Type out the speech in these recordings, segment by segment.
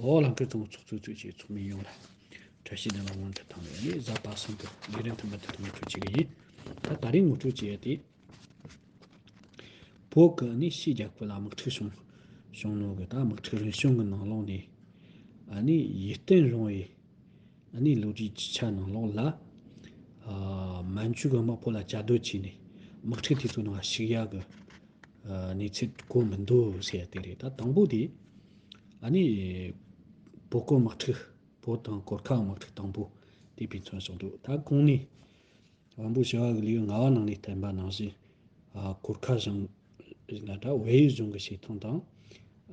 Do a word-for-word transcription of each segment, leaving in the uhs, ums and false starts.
འོ་ལ་མཁར་ཚང་ཚོགས་གཙོ་གཙོས་ཀྱི་ཚོགས་མི་ཡོངས་ལ་བཀྲ་ཤིས་བདེ་ལེགས་སྔོན་དུ་བཏང་ནས་ནི་གཟའ་པ་སངས་ཀྱི་ལས་རིམ་དུ་མུ་མཐུད་དུ་ངོ་སྤྲོད་བྱེད་ཀྱི་ཡིན། ད་ད་རིང་ངོ་སྤྲོད་བྱེད་ཡ་དེ། བོད་ཀྱི་ནི་ཕྱིའི་རྒྱལ་ཁབ་ལ་དམག་འཁྲུག་བྱུང་བྱུང་ནོ་གི་ད་དམག་འཁྲུག་རིམ་བྱུང་གི་ནང་ལོགས་ནས་ཨ་ནི་ཡིད་བརྟན་རུང་བའི་ཨ་ནི་ལོ་རྒྱུས་ཀྱི་ཆ་ནང་ལོགས་ལ་ཨ་མན་ཇུ་གི་དམག་བོད་ལ་བཅའ་སྡོད་བྱས་ནས་དམག་འཁྲུག་དེ་ཚོ་ནང་ཞུགས་ཡ་གི་ཨ་གནས་ཚུལ་གོ་མི་འདུག་ཟེར་ཡ་དེ་རེད། ད་དང་པོ་དེ་ཨ་ནི་བོད་གོ་དམག་འཁྲུག་བོད་དང་གོར་ཁ་དམག་འཁྲུག་དང་པོ་དེ་དཔེ་མཚོན་བཞག་འདུག་ད་གོང་ནས། དབང་པོ་ཞི་བ་གི་ལེའུ་ལྔ་བ་ནང་ནས་བསྟན་པ་ནང་བཞིན། ཨ་གོར་ཁ་གཞུང་ན་ད་བལ་ཡུལ་གཞུང་གི་བྱེད་སྟངས་དང་།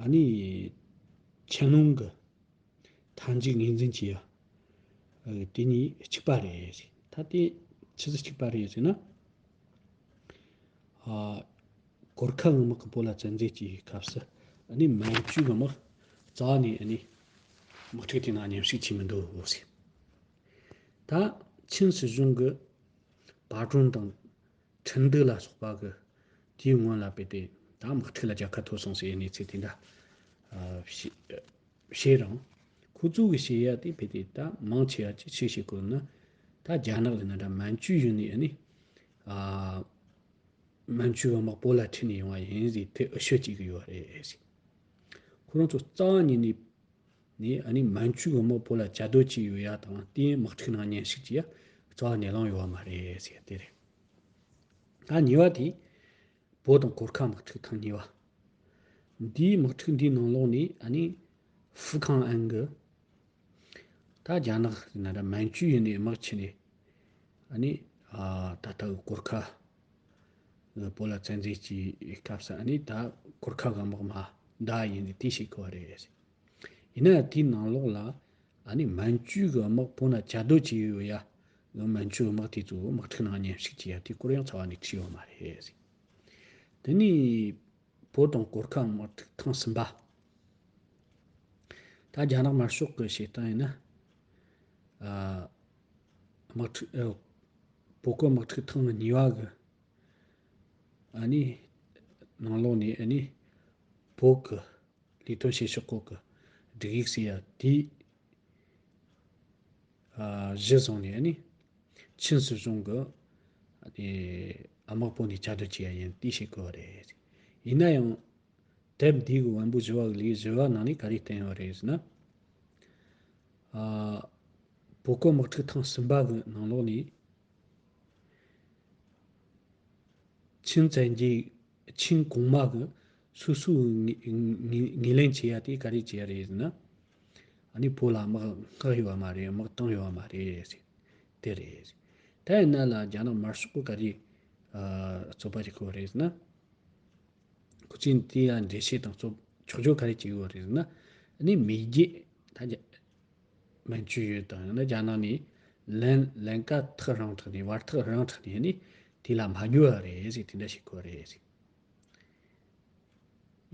ཨ་ནི་ཆན་ལུང་གི་མཐའ་མཇུག་ངོས་འཛིན་བྱེད་ཡ། ཨ་དེ་གཉིས་གཅིག་པ་རེད། ད་དེ་ཆི་ཟིག་གཅིག་པ་རེད་ཟེར་ན། ཨ་གོར་ཁ་གི་དམག་གི་བོད་ལ་བཙན་འཛུལ་གྱི་སྐབས་སུ་ཨ་ནི་མན་ཇུ་གི་དམག་རྩ་བ་ནས་ཨ་ནི་དམག་འཁྲུག་དེ་ནང་མཉམ་ཞུགས་བྱས་མི་འདུག་ཟེར། ད་ཆིན་སྲིད་གཞུང་གི་པར་སྐྲུན་དང་ཁྲིན་ཏུའུ་ལ་སོགས་པ་གི་དེའི་སྔོན་ལ་དཔེ་དེ་ད་དམག་འཁྲུག་ལ་རྒྱལ་ཁ་ཐོབ་སོང་ཟེར་གནས་ཚུལ་དེ་འདྲ་ཨ་བཤད་བཤད་རུང་། ཁོ་ཚོ་གི་བཤད་ཡ་དེ་དཔེ་དེ་ད་མང་ཆེ་བ་ཅིག་ཆི་བཤད་གོ་ན། ད་རྒྱ་ནག་ལ་ན་འདྲ་མན་ཇུ་ཡུལ་ནས་ཨ་ནི་ཨ་མན་ཇུ་གི་དམག་བོད་ལ་ཁྲིད་ནས་ཡོང་བ་ཡིན་ཟེར་དེ་འུ་ཤོད་ཅིག་གི་ཡོད་རེད་ཟེར། ཁོ་རང་ཚོ་རྩ་བ་ཉིད་ནས་ནས་ཨ་ནི་མན་ཇུ་གི་དམག་བོད་ལ་བཅའ་སྡོད་བྱས་ཡོད་ཡ་དང་དེའི་དམག་འཁྲུག་ནང་མཉམ་ཞུགས་བྱས་ཡ་རྩ་བ་ནས་ལངས་ཡོད་བ་མ་རེད་ཟེར་དེ་རེད། ད་གཉིས་པ་དེ་བོད་དང་གོར་ཁ་དམག་འཁྲུག་ཐེངས་གཉིས་པ། འདིའི་དམག་འཁྲུག་འདིའི་ནང་ལོགས་ནས་ཨ་ནི་ཧྥུ་ཁང་ཨན་གི་ད་རྒྱ་ནག་ན་ར་མན་ཇུ་ཡུལ་ནས་དམག་ཁྲིད་ནས་ཨ་ནི་ཨ་ད་ལྟ་གི་གོར་ཁ་བོད་ལ་བཙན་འཛུལ་གྱི་སྐབས་སུ་ཨ་ནི་ད་གོར་ཁ་གི་དམག་མ་ད་ཡིན་ནི་དེ་ཞིག་གོ་བ་རེད། ཡིན་ན་དེའི་ནང་ལོགས་ལ་ཨ་ནི་མན་ཇུ་གི་དམག་བོད་ན་བཅའ་སྡོད་བྱས་ཡོད་ཡ། མན་ཇུ་གི་དམག་དེ་ཚོ་དམག་འཁྲུག་ནང་མཉམ་ཞུགས་བྱས་ཡ་དེ་སྐོར་ཡང་རྩ་བ་ནས་བྲིས་ཡོད་མ་རེད། དེ་ནས་བོད་དང་གོར་ཁ་དམག་འཁྲུག་ཐེངས་གསུམ་པ། ད་རྒྱ་ནག་དམར་ཤོག་གི་བྱེད་སྟངས་ཡིན་ན། ཨ་དམག་འཁྲུག་ཨ་བོད་གོ་དམག་འཁྲུག་ཐེངས་གཉིས་པ་གི་ཨ་ནི་ནང་ལོགས་ནས་ཨ་ནི་བོད་གི་ལས་དོན་བྱེད་ཕྱོགས་སྐོར་གི་སྒྲིག་ཡིག་ཟེར་ཡ་དེ་ཨ་གཞི་བཟུང་ནས་ཨ་ནི་ཆིན་སྲིད་གཞུང་གི་ཨ་ནི་དམག་བོད་ནས་བཅའ་སྡོད་བྱས་ཡ་ཡིན་དེ་ཞིག་གོ་བ་རེད། ཡིན་ན་ཡང་དེབ་འདི་གི་དབང་པོ་ཞི་བ་གི་ལེའུ་བཞི་བ་ནང་ནས་ག་རེ་བསྟན་ཡོད་རེད་ཟེར་ན། ཨ་བོད་གོ་དམག་འཁྲུག་ཐེངས་གསུམ་པ་གི་ནང་ལོགས་ནས། ཆིན་བཙན་རྒྱལ་ཆིན་གོང་མ་གི་སོ་སོའི་ངོས་ངོས་ངོས་ལེན་བྱེད་ཡ་དེ་ག་རེ་བྱེད་ཡ་རེད་ཟེར་ན། ཨ་ནི་བོད་ལ་དམག་མངགས་ཡོད་བ་མ་རེད། དམག་བཏང་ཡོད་བ་མ་རེད་ཟེར། དེ་རེད། ད་ཡིན་ན་ལ་རྒྱ་ནག་དམར་ཤོག་གི་ག་རེ་ཨ་རྩོད་པ་རིག་གོ་རེད་ཟེར་ན། ཁོ་ཚོས་དེ་ལ་འགྲེལ་བཤད་དང་རྩོད་ཆོག་ཆོག་ག་རེ་བྱེད་ཡོད་རེད་ཟེར་ན། ཨ་ནི་མེས་རྒྱལ་ད་རྒྱ་མན་ཇུ་ཡུལ་དང་ཡང་ན་རྒྱ་ནག་ནས་ལན་ལན་ཀ་ཐག་རིང་དྲགས་ནས་བར་ཐག་རིང་དྲགས་ནས་ནི་དེ་ལ་མ་འགྱུར་བ་རེད་ཟེར་དེ་འདྲ་ཞིག་གོ་རེད་ཟེར།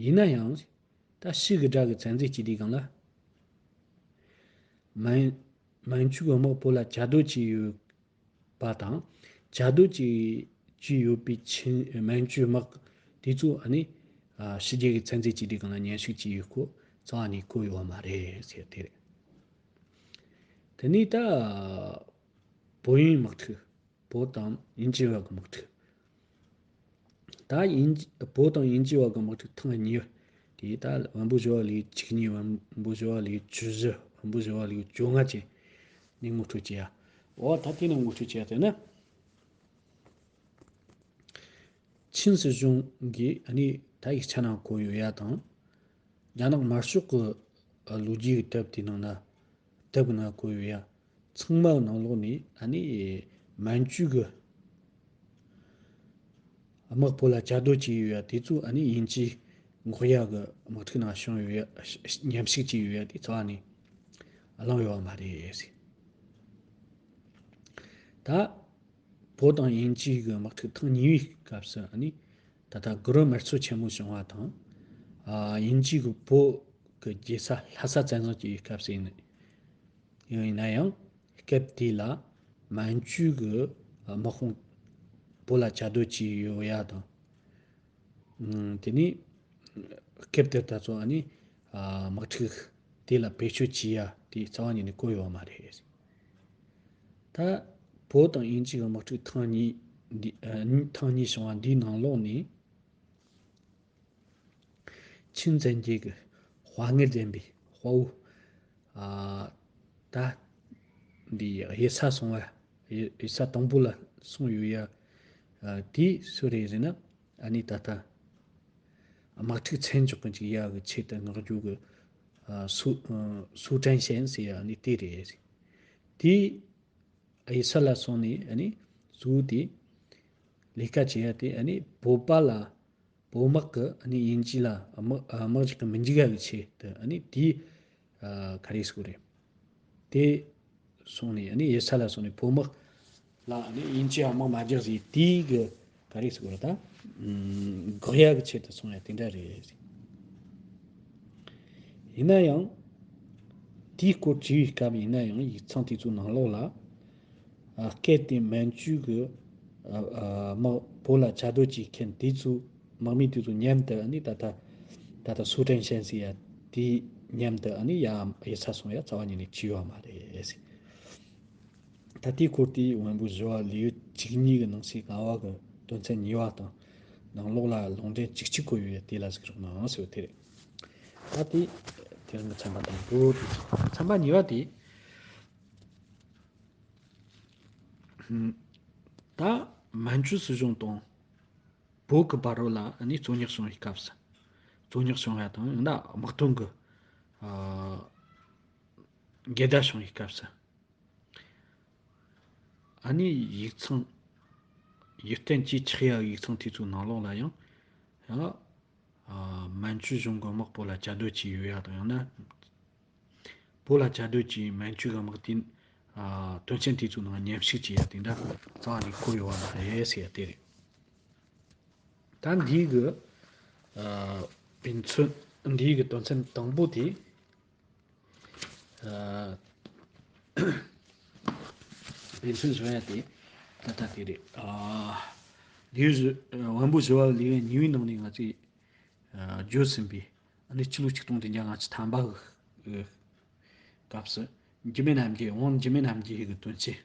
ཡིན་ན་ཡང་ད་ཕྱི་གི་དགྲ་གི་བཙན་འཛུལ་བྱེད་དུས་སྒང་ལ་མན་མན་ཇུ་གི་དམག་བོད་ལ་བཅའ་སྡོད་བྱས་ཡོད་པ་དང་། བཅའ་སྡོད་ཀྱི་ཀྱི་ཡོད་པའི་ཆིན་མན་ཇུའི་དམག་དེ་ཚོ་ཨ་ནི་ཨ་ཕྱི་རྒྱལ་གྱི་བཙན་འཛུལ་གྱི་སྒྲིག་ཁང་ལ་མཉམ་ཞུགས་ཀྱི་ཡོད་སྐོར་རྩ་བ་ནས་བཀོད་ཡོད་མ་རེད་ཟེར་དེ་རེད། དེ་ནས་ད་བོད་དབྱིན་དམག་འཁྲུག་བོད་དང་དབྱིན་ཇི་བར་གྱི་དམག་འཁྲུག་ད་དབྱིན་ཇི་བོད་དང་དབྱིན་ཇི་བར་གྱི་དམག་འཁྲུག་ཐེངས་གཉིས་པ་དེ་ད་དབང་པོ་ཞི་བ་ལེའུ་བཅུ་གཉིས། དབང་པོ་ཞི་བ་ལེའུ་བཅུ་བཞི། དབང་པོ་ཞི་བ་ལེའུ་བཅོ་ལྔ་བཅས་ནས་ངོ་སྤྲོད་བྱེད་ཡ། འོ་ད་དེ་ནས་ངོ་སྤྲོད་བྱེད་ཡ་དེ་ནི། ཆིན་སྲིད་གཞུང་གིས་ཨ་ནི་ད་ཡིག་ཆ་ནང་བཀོད་ཡོད་ཡ་དང་། རྒྱ་ནག་དམར་ཤོག་གི་ལོ་རྒྱུས་ཀྱི་དེབ་དེ་ནང་ན་དེབ་ཀྱི་ནང་བཀོད་ཡོད་ཡ། ཚང་མ་ནང་ལོགས་ནས་ཨ་ནི་མན་ཇུ་གི་དམག་བོད་ལ་བཅའ་སྡོད་བྱས་ཡོད་ཡ་དེ་ཚོ་ཨ་ནི་དབྱིན་ཇིའི་འགོག་ཡ་གི་དམག་འཁྲུག་ནང་ཤོང་ཡོད་ཡ། མཉམ་ཞུགས་བྱས་ཡོད་ཡ་དེ་རྩ་བ་ནས་གླེང་ཡོད་བ་མ་རེད་ཟེར། ད་བོད་དང་དབྱིན་ཇི་གི་དམག་འཁྲུག་ཐེངས་གཉིས་པའི་སྐབས་སུ་ཨ་ནི་ད་ལྟ་གུ་རུ་དམར་མཚོ་ཆེན་མོ་བྱུང་བ་དང་། ཨ་དབྱིན་ཇི་གི་བོད་ཀྱི་རྒྱལ་ས་ལྷ་ས་བཙན་བཟུང་བྱས་པའི་སྐབས་སུ་ཡིན། ཡིན་ན་ཡང་སྐབས་དེ་ལ་མན་ཇུ་གི་དམག་དཔུང་བོད་ལ་བཅའ་སྡོད་བྱས་ཡོད་ཡ་དང་། ཨ་དེ་ནས་སྐབས་དེར་ད་ཚོ་ཨ་ནི་ཨ་དམག་འཁྲུག་ དེ་ལ་བེད་སྤྱོད་བྱེད་ཡ་དེ་རྩ་བ་ཉིད་ནས་གོ་ཡོད་མ་རེད། ད་བོད་དང་དབྱིན་ཇི་གི་དམག་འཁྲུག་ཐེངས་གཉིས་འདི་ཨ་ཐེངས་གཉིས་བྱུང་བ་འདིའི་ནང་ལོགས་ནས། ཆིན་བཙན་རྒྱལ་གྱི་དཔའ་ངར་ལྡན་པའི་དཔའ་བོ། ཨ་ད་འདི་གཡུལ་ས་སོང་བ། གཡུལ་ས་དང་པོ་ལ་སོང་ཡོད་ཡ། ཨ་དེ་སུ་རེད་ཟེར་ན། ཨ་ནི་ད་ལྟ་དམག་འཁྲུག་མཚམས་འཇོག་གི་འཇུག་ཡ་གི་ཆེད་དུ་མངགས་རྒྱུ་གི་ཨ་སུ་ཨ་སུ་ཀྲན་ཞན་ཟེར་ཡ་ཨ་ནི་དེ་རེད། དེ་གཡུལ་ས་ལ་སོང་ནས་ཨ་ནི་གཙོ་བོ་དེ་ལས་ཀ་བྱེད་ཡ་དེ། ཨ་ནི་བོད་པ་ལ། བོད་དམག་གི་ཨ་ནི་དབྱིན་ཇི་ལ་དམག་ཨ་དམག་འཇོག་གི་མི་འཇུག་ཡ་གི་ཆེད་དུ། ཨ་ནི་དེ་ཨ་ག་རེ་ཟེར་དགོས་རེད། དེ་སོང་ནས་ཨ་ནི་གཡུལ་ས་ལ་སོང་ནས་བོད་དམག་ལ་ཨ་ནི་དབྱིན་ཇི་དམག་མ་རྒྱག་ཟེར་དེ་གི་ག་རེ་ཟེར་དགོས་རེད། ད་ཨམ་འགོག་ཡ་གི་ཆེད་དུ་སོང་ཡ་དེ་འདྲ་རེད། ཡིན་ན་ཡང་དེའི་སྐོར་དྲིས་པའི་སྐབས་ཡིན་ན་ཡང་ཡིག་ཚང་དེ་ཚོའི་ནང་ལོགས་ལ། ཨ་སྐད་དེ་མན་ཇུ་གི་ཨ་ཨ་དམག་བོད་ལ་བཅའ་སྡོད་བྱེད་མཁན་དེ་ཚོ་དམག་མི་དེ་ཚོ་མཉམ་དུ་ཨ་ནི་ད་ལྟ་ད་ལྟ་སུ་ཀྲན་ཞན་ཟེར་ཡ་དེ་མཉམ་དུ་ཨ་ནི་ཡ་གཡུལ་ས་སོང་ཡ་རྩ་བ་ཉིད་ནས་བྱས་ཡོད་མ་རེད། ད་དེའི་སྐོར་དེ་བོན་པོ་བཞི་བ་ལེའུ་བཅུ་གཉིས་ཀྱི་ནང་གསེས་ལྔ་བ་གི་དོན་ཚན་གཉིས་པ་དང་། ནང་ལོགས་ལ་ལུང་འདྲེན་བཅུ་གཅིག་བཀོད་ཡོད་ཡ་དེ་ལ་གཟིགས་རོགས་གནང་ཟེར་བ་དེ་རེད། ད་དེ་དེ་རིང་གི་ཚན་པ་དང་པོ་དེ། ཚན་པ་གཉིས་པ་དེ། ད་མན་ཇུ་སྲིད་གཞུང་དང་བོད་ཀྱི་བར་ལ་ནི་རྩོད་རྙོག་བྱུང་བའི་སྐབས་སུ། རྩོད་རྙོག་བྱུང་བ་དང་ཡང་ན་དམག་དོན་གྱི་ཨ་འགལ་ཟླ་བྱུང་བའི་སྐབས་སུ། ཨ་ནི་ཡིག་ཚང་། ཡིད་བརྟན་གྱིས་ཆགས་ཡ་ཡིག་ཚང་དེ་ཚོའི་ནང་ལོགས་ལ་ཡང་། ཡང་ཨ་མན་ཇུ་གཞུང་གི་དམག་བོད་ལ་བཅའ་སྡོད་བྱས་ཡོད་ཡ་དང་། ཡང་ན་བོད་ལ་བཅའ་སྡོད་ཀྱིས་མན་ཇུ་གི་དམག་དེ། ཨ་དོན་ཚན་དེ་ཚོའི་ནང་མཉམ་ཞུགས་བྱས་ཡ་དེ་འདྲ་རྩ་བ་ནས་བཀོད་ཡོད་པ་མ་རེད་ཟེར་ཡ་དེ་རེད། ད་འདིའི་གི་ཨ་དཔེ་མཚོན། འདིའི་གི་དོན་ཚན་དང་པོ་དེ། ཨ་དཔེ་མཚོན་བཟོ་ཡ་དེ་ད་ལྟ་དེ་རེད། ཨ་ལེའུ་བཞི། ཨ་བོན་པོ་བཞི་བ་ལེའུ་གཉིས་པའི་ནང་ནས་ང་ཚོས་ཨ་བརྗོད་ཟིན་པའི། ཨ་ནི་ཕྱི་ལོ་ཆིག་སྟོང་བདུན་བརྒྱ་ལྔ་བཅུ་ཐམ་པ་གི་སྐབས་སུ་འཇིགས་མེད་རྣམ་རྒྱལ། ཝང་འཇིགས་མེད་རྣམ་རྒྱལ་གྱི་དོན་ཚན།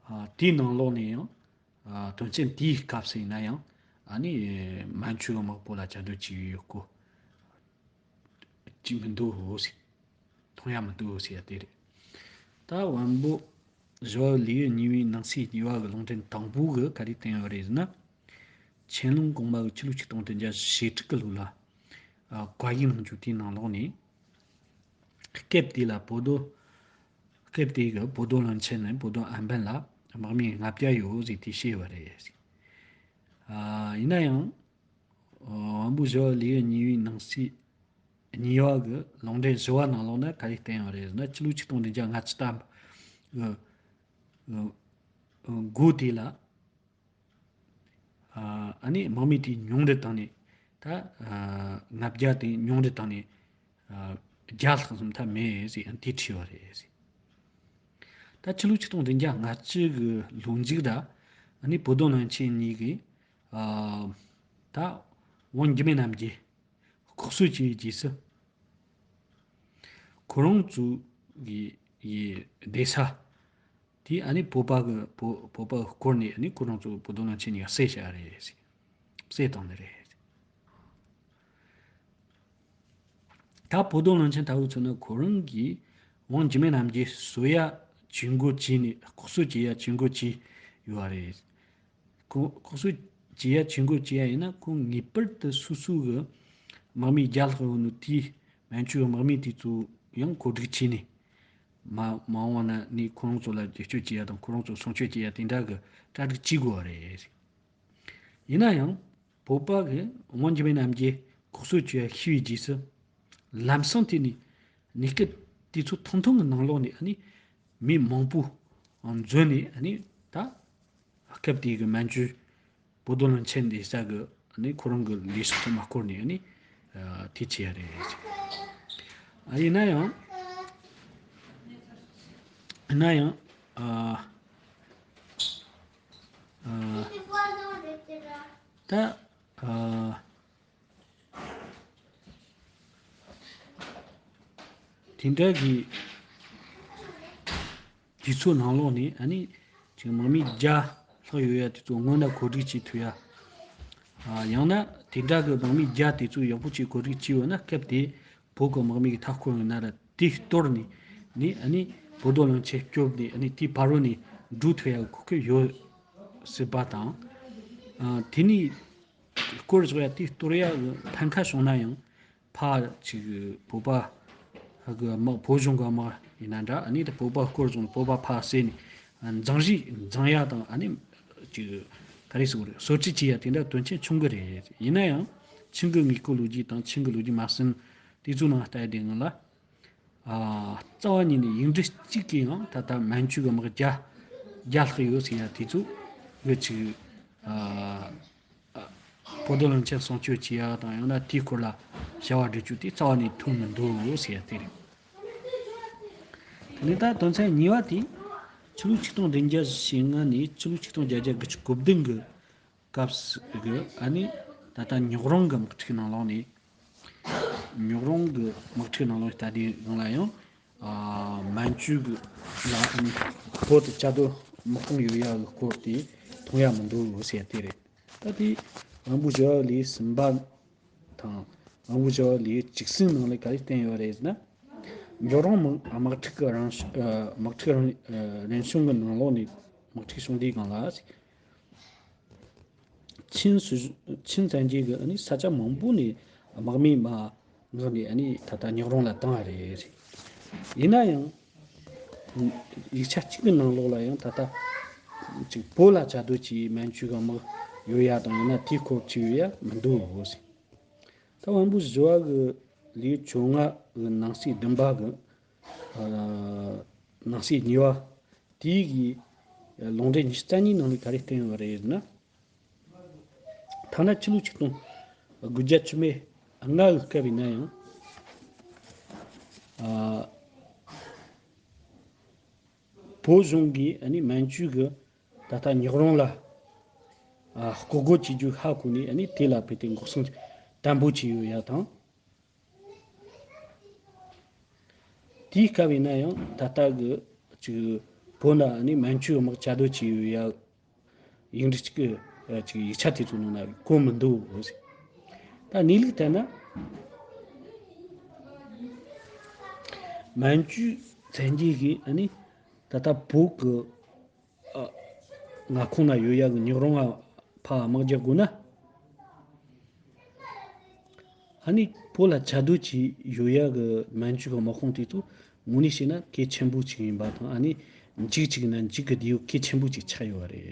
ཨ་དེའི་ནང་ལོགས་ནས་ཡང་། ཨ་དོན་ཚན་དེའི་སྐབས་སུ་ཡིན་ན་ཡང་། ཨ་ནི་མན་ཇུ་གི་དམག་བོད་ལ་བཅའ་སྡོད་བྱས་ཡོད་སྐོར་ཅིག་མི་འདུག་ཟེར། མཐོང་ཡ་མི་འདུག་ཟེར་ཡ་དེ་རེད། ད་བོན་པོ་བཞི་བ་ལེའུ་གཉིས་པའི་ནང་གསེས་གཉིས་པ་གི་ལུང་འདྲེན་དང་པོ་གི་ག་རེ་བསྟན་ཡོད་རེད་ཟེར་ན། ཆན་ལུང་གོང་མ་གི་ཕྱི་ལོ་ཆིག་སྟོང་བདུན་བརྒྱ་ཞེ་དྲུག་གི་ལོ་ལ། ཨ་བཀའ་ཡིག་གནང་རྒྱུ་དེའི་ནང་ལོགས་ནས། སྐབས་དེ་ལ་བོ་དོ། སྐབས་དེ་གི་བོ་དོ་བློན་ཆེན་ནས་བོ་དོ་ཨན་པན་ལ་དམག་མི་ལྔ་བརྒྱ་ཡོད་ཟེར་དེ་བཤད་པ་རེད། ཨ་ཡིན་ན་ཡང་། ཨ་བོན་པོ་བཞི་བ་ལེའུ་གཉིས་པའི་ནང་གསེས་གཉིས་པ་གི་ལུང་འདྲེན་བཞི་བ་ནང་ལོགས་ན་ག་རེ་བསྟན་ཡོད་རེད་ཟེར་ན། ཕྱི་ལོ་ཆིག་སྟོང་བདུན་བརྒྱ་ལྔ་བཅུ་ཐམ་གི་དགུ་དེ་ལ། ཨ་ནི་དམག་མི་དེ་ཉུང་དུ་བཏང་ནས། ད་ཨ་ལྔ་བརྒྱ་དེ་ཉུང་དུ་བཏང་ནས། ཨ་བརྒྱ་ལྷག་ཙམ་ཐབས་མེད་ཟེར་ཡང་དེ་བྲིས་པ་རེད་ཟེར། ད་ཕྱི་ལོ་ཆིག་སྟོང་བདུན་བརྒྱ་ལྔ་བཅུ་གི་ལོ་མཇུག་ད། ཨ་ནི་བོ་དོ་བློན་ཆེན་གཉིས་ཀྱིས། ཨ་ད་ཝང་འཇིགས་མེད་རྣམ་རྒྱལ་ལྐོག་གསོད་བྱས་པའི་རྗེས་སུ། ཁོ་རང་ཚོ་གི་ཡི་སྡོད་ས་དེ་ཨ་ནི་བོད་པ་གི་བོད་བོད་པ་གིས་བསྐོར་ནས། ཨ་ནི་ཁོ་རང་ཚོ་བོ་དོ་བློན་ཆེན་གཉིས་ཀ་བསད་བཞག་རེད། བསད་བཏང་ནི་རེད། ད་བོ་དོ་བློན་ཆེན་ལྟ་བུ་ཚོ་ནི་ཁོ་རང་གིས་ཝང་འཇིགས་མེད་རྣམ་རྒྱལ་གསོད་ཡ་ཇུས་འགོད་བྱས་ནས། ལྐོག་གསོད་བྱེད་ཡ་ཇུས་འགོད་བྱས་ཡོད་རེད། ཁོ་ལྐོག་གསོད་བྱེད་ཡ་ཇུས་འགོད་བྱེད་ཡ་ཡིན་ན། ཁོ་ངེས་པར་དུ་སོ་སོ་གི་དམག་མི་བརྒྱ་ལྷག་ཡོད་ནོ་དེའི་མན་ཇུ་གི་དམག་མི་དེ་ཚོ་ཡང་བཀོད་སྒྲིག་བྱས་ནས། མ་མ་འོངས་ན་ནི་ཁོ་རང་ཚོ་ལ་རྒྱབ་སྐྱོར་བྱེད་ཡ་དང་། ཁོ་རང་ཚོ་སྲུང་སྐྱོབ་བྱེད་ཡ་དེ་འདྲ་གི་གྲ་སྒྲིག་བྱེད་དགོས་པ་རེད། ཡིན་ན་ཡང་བོད་པ་གིས་ཝང་འཇིགས་མེད་རྣམ་རྒྱལ་ལྐོག་གསོད་བྱས་པ་ཤེས་པའི་རྗེས་སུ། ལམ་སང་དེ་ནས་གནས་སྐབས་དེ་ཚོ་ཐུང་ཐུང་གི་ནང་ལོགས་ནས་ཨ་ནི་མི་མང་པོ་འཛོམས་ནས། ཨ་ནི་ད་སྐབས་དེ་གི་མན་ཇུ་བོ་དོ་བློན་ཆེན་སྡོད་ས་གི་ཨ་ནི་ཁོ་རང་གི་ལས་ས་དེ་མར་བསྐོར་ནས། ཨ་ནི་ཨ་དེ་བྱས་པ་རེད། ཨ་ཡིན་ན་ཡང་། ཡིན་ན་ཡང་ཨ་ཨ་ད་ཨ། དེ་འདྲ་གི་དུས་ཚོད་ནང་ལོགས་ནས་ཨ་ནི་ཅིག་དམག་མི་བརྒྱ་ལྷག་ཡོད་ཡ་དེ་ཚོ་སྔོན་ལ་གོ་སྒྲིག་བྱེད་ཐུབ་ཡ། ཨ་ཡང་ན་དེ་འདྲ་གི་དམག་མི་བརྒྱ་དེ་ཚོ་ཡག་པོ་ཅིག་གོ་སྒྲིག་བྱས་ཡོད་ན། སྐབས་དེ་བོད་ཀྱི་དམག་མི་གི་མཐའ་སྐོར་ཡོད་ན་ར་དེ་གཏོར་ནས་ནི་ཨ་ནི་བོད་རྡོ་གླིང་ཆེན་སྐྱོབ་ནས་ཨ་ནི་དེའི་ཕ་རོལ་ནས་འགྲོ་ཐུབ་ཡ་གི་གོ་སྐབས་ཡོད་སྲིད་པ་དང་། ཨ་དེ་ནས་སྐོར་བཞག་ཡ་དེ་གཏོར་ཡ་གི་ཕན་ཁ་བྱུང་ན་ཡང་། ཕ་ཅིག་བོད་པ་གི་དམག་བོད་གཞུང་གི་དམག་ཡིན་ན་འདྲ། ཨ་ནི་ད་བོད་པ་སྐོར་བྱུང་བོད་པ་ཕར་བསད་ནས་འཛིང་རེས་འཛིང་ཡ་དང་། ཨ་ནི་ཅིག་ག་རེ་ཟེར་དགོས་རེད། གསོད་རེས་བྱེད་ཡ་དེ་འདྲ་དོན་ཆེན་ཆུང་གི་རེད། ཡིན་ན་ཡང་ཆིང་གི་དངོས་པོའི་ལོ་རྒྱུས་དང་ཆིང་གི་ལོ་རྒྱུས་མ་ཟིན་དེ་ཚོ་ནང་ལྟ་ཡ་དེ་སྔོན་ལ། ཨ་རྩ་བ་ཉིད་ནས་ཡིག་འབྲུ་གཅིག་གིས་ཡང་ད་ལྟ་མན་ཇུ་གི་དམག་བརྒྱ་བརྒྱ་ལྷག་ཡོད་ཟེར་ཡ་དེ་ཚོ་གི་ཅིག་ཨ། བོད་རྡོ་གླིང་ཆེན་སྲུང་སྐྱོབ་བྱེད་ཡ་དང་། ཡང་ན་དེའི་སྐོར་ལ་བྱ་བ་སྒྲུབ་རྒྱུ་དེ་རྩ་བ་ནས་ཐུག་མི་འདུག་ཟེར་ཡ་དེ་རེད། དེ་ནས་ད་དོན་ཚན་གཉིས་པ་དེ། ཕྱི་ལོ་ཆིག་སྟོང་བདུན་བརྒྱ་བཞི་བཅུ་ཞེ་ལྔ་ནས་ཕྱི་ལོ་ཆིག་སྟོང་བརྒྱད་བརྒྱ་དགུ་བཅུ་གོ་བདུན་གི་སྐབས་སུ་གི་ཨ་ནི་ད་ལྟ་ཉོག་རོང་གི་དམག་འཁྲུག་ནང་ལོགས་ནས། ཉོག་རོང་གི་དམག་འཁྲུག་ནང་ལོགས་ནས་ད་ལྟའི་སྒང་ལ་ཡང་ཨ་མན་ཇུ་གི་ལ་ཨ་ནི་བོད་དུ་བཅའ་སྡོད་དམག་དཔུང་ཡོད་ཡ་གི་སྐོར་དེ་མཐོང་ཡ་མི་འདུག་ཟེར་ཡ་དེ་རེད། ད་དེ་དབང་པོ་བཞི་པ་ལེའུ་གསུམ་པ་དང་། དབང་པོ་བཞི་པ་ལེའུ་བཅུ་གསུམ་ནང་ལ་ག་རེ་བསྟན་ཡོད་རེད་ཟེར་ན། ཉོག་རོང་དམག་དམག་འཁྲུག་གི་རང་ཨ་དམག་འཁྲུག་རང་ཨ་རིམ་བྱུང་གི་ནང་ལོགས་ནས་དམག་འཁྲུག་བྱུང་དུས་སྒང་ལ། ཆིན་སྲིད་ཆིན་བཙན་རྒྱལ་གྱིས་ཨ་ནི་ས་ཆ་མང་པོ་ནས་དམག་མི་མར་མངགས་ནས་ཨ་ནི་ད་ལྟ་ཉོག་རོང་ལ་བཏང་བ་རེད། ཡིན་ན་ཡང་ཡིག་ཆ་གཅིག་གི་ནང་ལོགས་ལ་ཡང་ད་ལྟ་ཅིག་བོད་ལ་བཅའ་སྡོད་ཀྱི་མན་ཇུ་གི་དམག་ཡོད་ཡ་དང་། ཡང་ན་དེའི་སྐོར་ཅིག་ཡོད་ཡ་མི་འདུག་ཟེར། ད་དབང་པོ་བཞི་པ་གི་ལེའུ་བཅོ་ལྔ་གི་ནང་གསེས་བདུན་པ་གི་ཨ་ནང་གསེས་གཉིས་པ་དེའི་གི་ལུང་འདྲེན་ཉི་ཤུ་རྩ་གཉིས་ནང་ལ་ག་རེ་བསྟན་ཡོད་རེད་ཟེར་ན། ཐ་ན་ཕྱི་ལོ་ཆིག་སྟོང་དགུ་བརྒྱ་བཅུ་མེད་ལྔ་གི་སྐབས་ཡིན་ན་ཡང་། ཨ་བོད་གཞུང་གིས་ཨ་ནི་མན་ཇུ་གི་ད་ལྟ་ཉོག་རོང་ལ་ཨ་ལྐོག་རྒོལ་བྱེད་རྒྱུ་ཧ་གོ་ནས། ཨ་ནི་དེ་ལ་དཔེ་དེ་འགོག་སྲུང་དམ་པོ་བྱས་ཡོད་ཡ་དང་། དེའི་སྐབས་ཡིན་ན་ཡང་ད་ལྟ་གི་ཅིག་བོད་ནང་ཨ་ནི་མན་ཇུ་དམག་བཅའ་སྡོད་བྱས་ཡོད་ཡ། ཡིག་འབྲུ་གཅིག་གི་ཅིག་ཡིག་ཆ་དེ་ཚོ་ནང་ན་བཀོད་མི་འདུག་ཟེར། ད་གནས་ལུགས་ལྟར་ན། མན་ཇུ་བཙན་རྒྱལ་གྱིས་ཨ་ནི་ད་ལྟ་བོད་ཀྱི་ཨ་མངའ་ཁོངས་ན་ཡོད་ཡ་གི་ཉོག་རོང་ང་ཕར་དམག་རྒྱག་དགོས་ན། ཨ་ནི་བོད་ལ་བཅའ་སྡོད་ཀྱི་ཡོད་ཡ་གི་མན་ཇུ་གི་དམག་དཔུང་དེ་ཚོ་དངོས་གནས་བཤད་ན་གལ་ཆེན་པོ་ཅིག་ཡིན་པ་དང་། ཨ་ནི་འཇིགས་ཅིག་ན་འཇིགས་གི་དེའུ་གལ་ཆེན་པོ་ཅིག་ཆགས་ཡོད་རེད།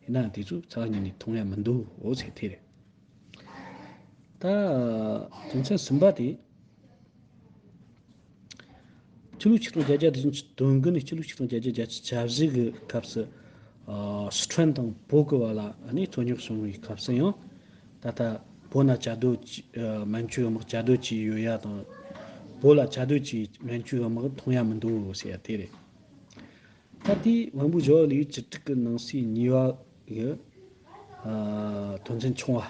ཡིན་ན་དེ་ཚོ་རྩ་བ་ཉིད་ནས་མཐོང་ཡ་མི་འདུག་ཟེར་དེ་རེད། ད་དོན་ཚན་གསུམ་པ་དེ། ཕྱི་ལོ་ཆིག་སྟོང་བརྒྱད་བརྒྱ་བདུན་ཅུ་དོན་དགུ་ནས་ཕྱི་ལོ་ཆིག་སྟོང་བརྒྱད་བརྒྱ་གྱ་བཞི་གི་སྐབས་སུ། ཨ་སི་ཁྲོན་དང་བོད་ཀྱི་བར་ལ་ཨ་ནི་རྩོད་རྙོག་བྱུང་བའི་སྐབས་སུ་ཡང་། ད་ལྟ་བོད་ན་བཅའ་སྡོད་ཀྱི་ཨ་མན་ཇུ་དམག་བཅའ་སྡོད་ཀྱི་ཡོད་ཡ་དང་། བོད་ལ་བཅའ་སྡོད་ཀྱི་མན་ཇུ་དམག་མཐོང་ཡ་མི་འདུག་ཟེར་ཡ་དེ་རེད། ད་ལྟའི་དབང་པོ་བཞི་པ་ལེའུ་བཅུ་དྲུག་གི་ནང་གསེས་གཉིས་པ་གི་ཨ་དོན་ཚན་ཆུང་བ་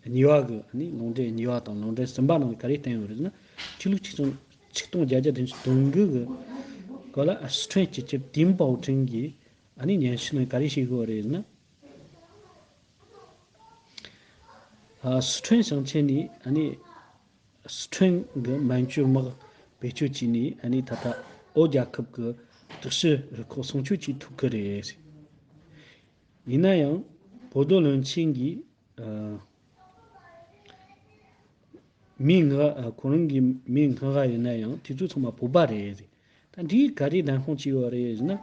གཉིས་པ་གི་ཨ་ནི་ལུང་འདྲེན་གཉིས་པ་དང་ལུང་འདྲེན་གསུམ་པ་ནང་ག་རེ་བསྟན་ཡོད་རེད་ཟེར་ན། ཕྱི་ལོ་ཆིག་སྟོང་ཆིག་སྟོང་བརྒྱད་བརྒྱ་བདུན་ཅུ་དོན་དགུ་གི་སྐབས་ལ་ཨ་སི་ཁྲོན་སྤྱི་ཁྱབ་ཏིན་པའོ་ཁྲིན་གྱིས་ཨ་ནི་སྙན་ཞུ་ནང་ག་རེ་བྱེད་དགོས་རེད་ཟེར་ན། ཨ་སི་ཁྲོན་ཞིང་ཆེན་ནས་ཨ་ནི་སི་ཁྲོན་གྱི་མན་ཇུ་དམག་བེད་སྤྱོད་བྱས་ནས་ཨ་ནི་ད་ལྟ་བོད་རྒྱལ་ཁབ་ཀྱི་དྲག་ཤུལ་རུ་ཁག་སྲུང་སྐྱོབ་བྱེད་ཐུབ་ཀྱི་རེད། ཡིན་ན་ཡང་བོད་རྡོ་གླིང་ཆེན་གྱིས་ཨ་མི་ལྔ་ཨ་ཁོ་རང་གི་མི་ལྔ་ཡིན་ན་ཡང་དེ་ཚོ་ཚང་མ་བོད་པ་རེད། ད་འདིས་ག་རེ་བདེན་དཔང་བྱས་ཡོད་རེད་ཟེར་ན།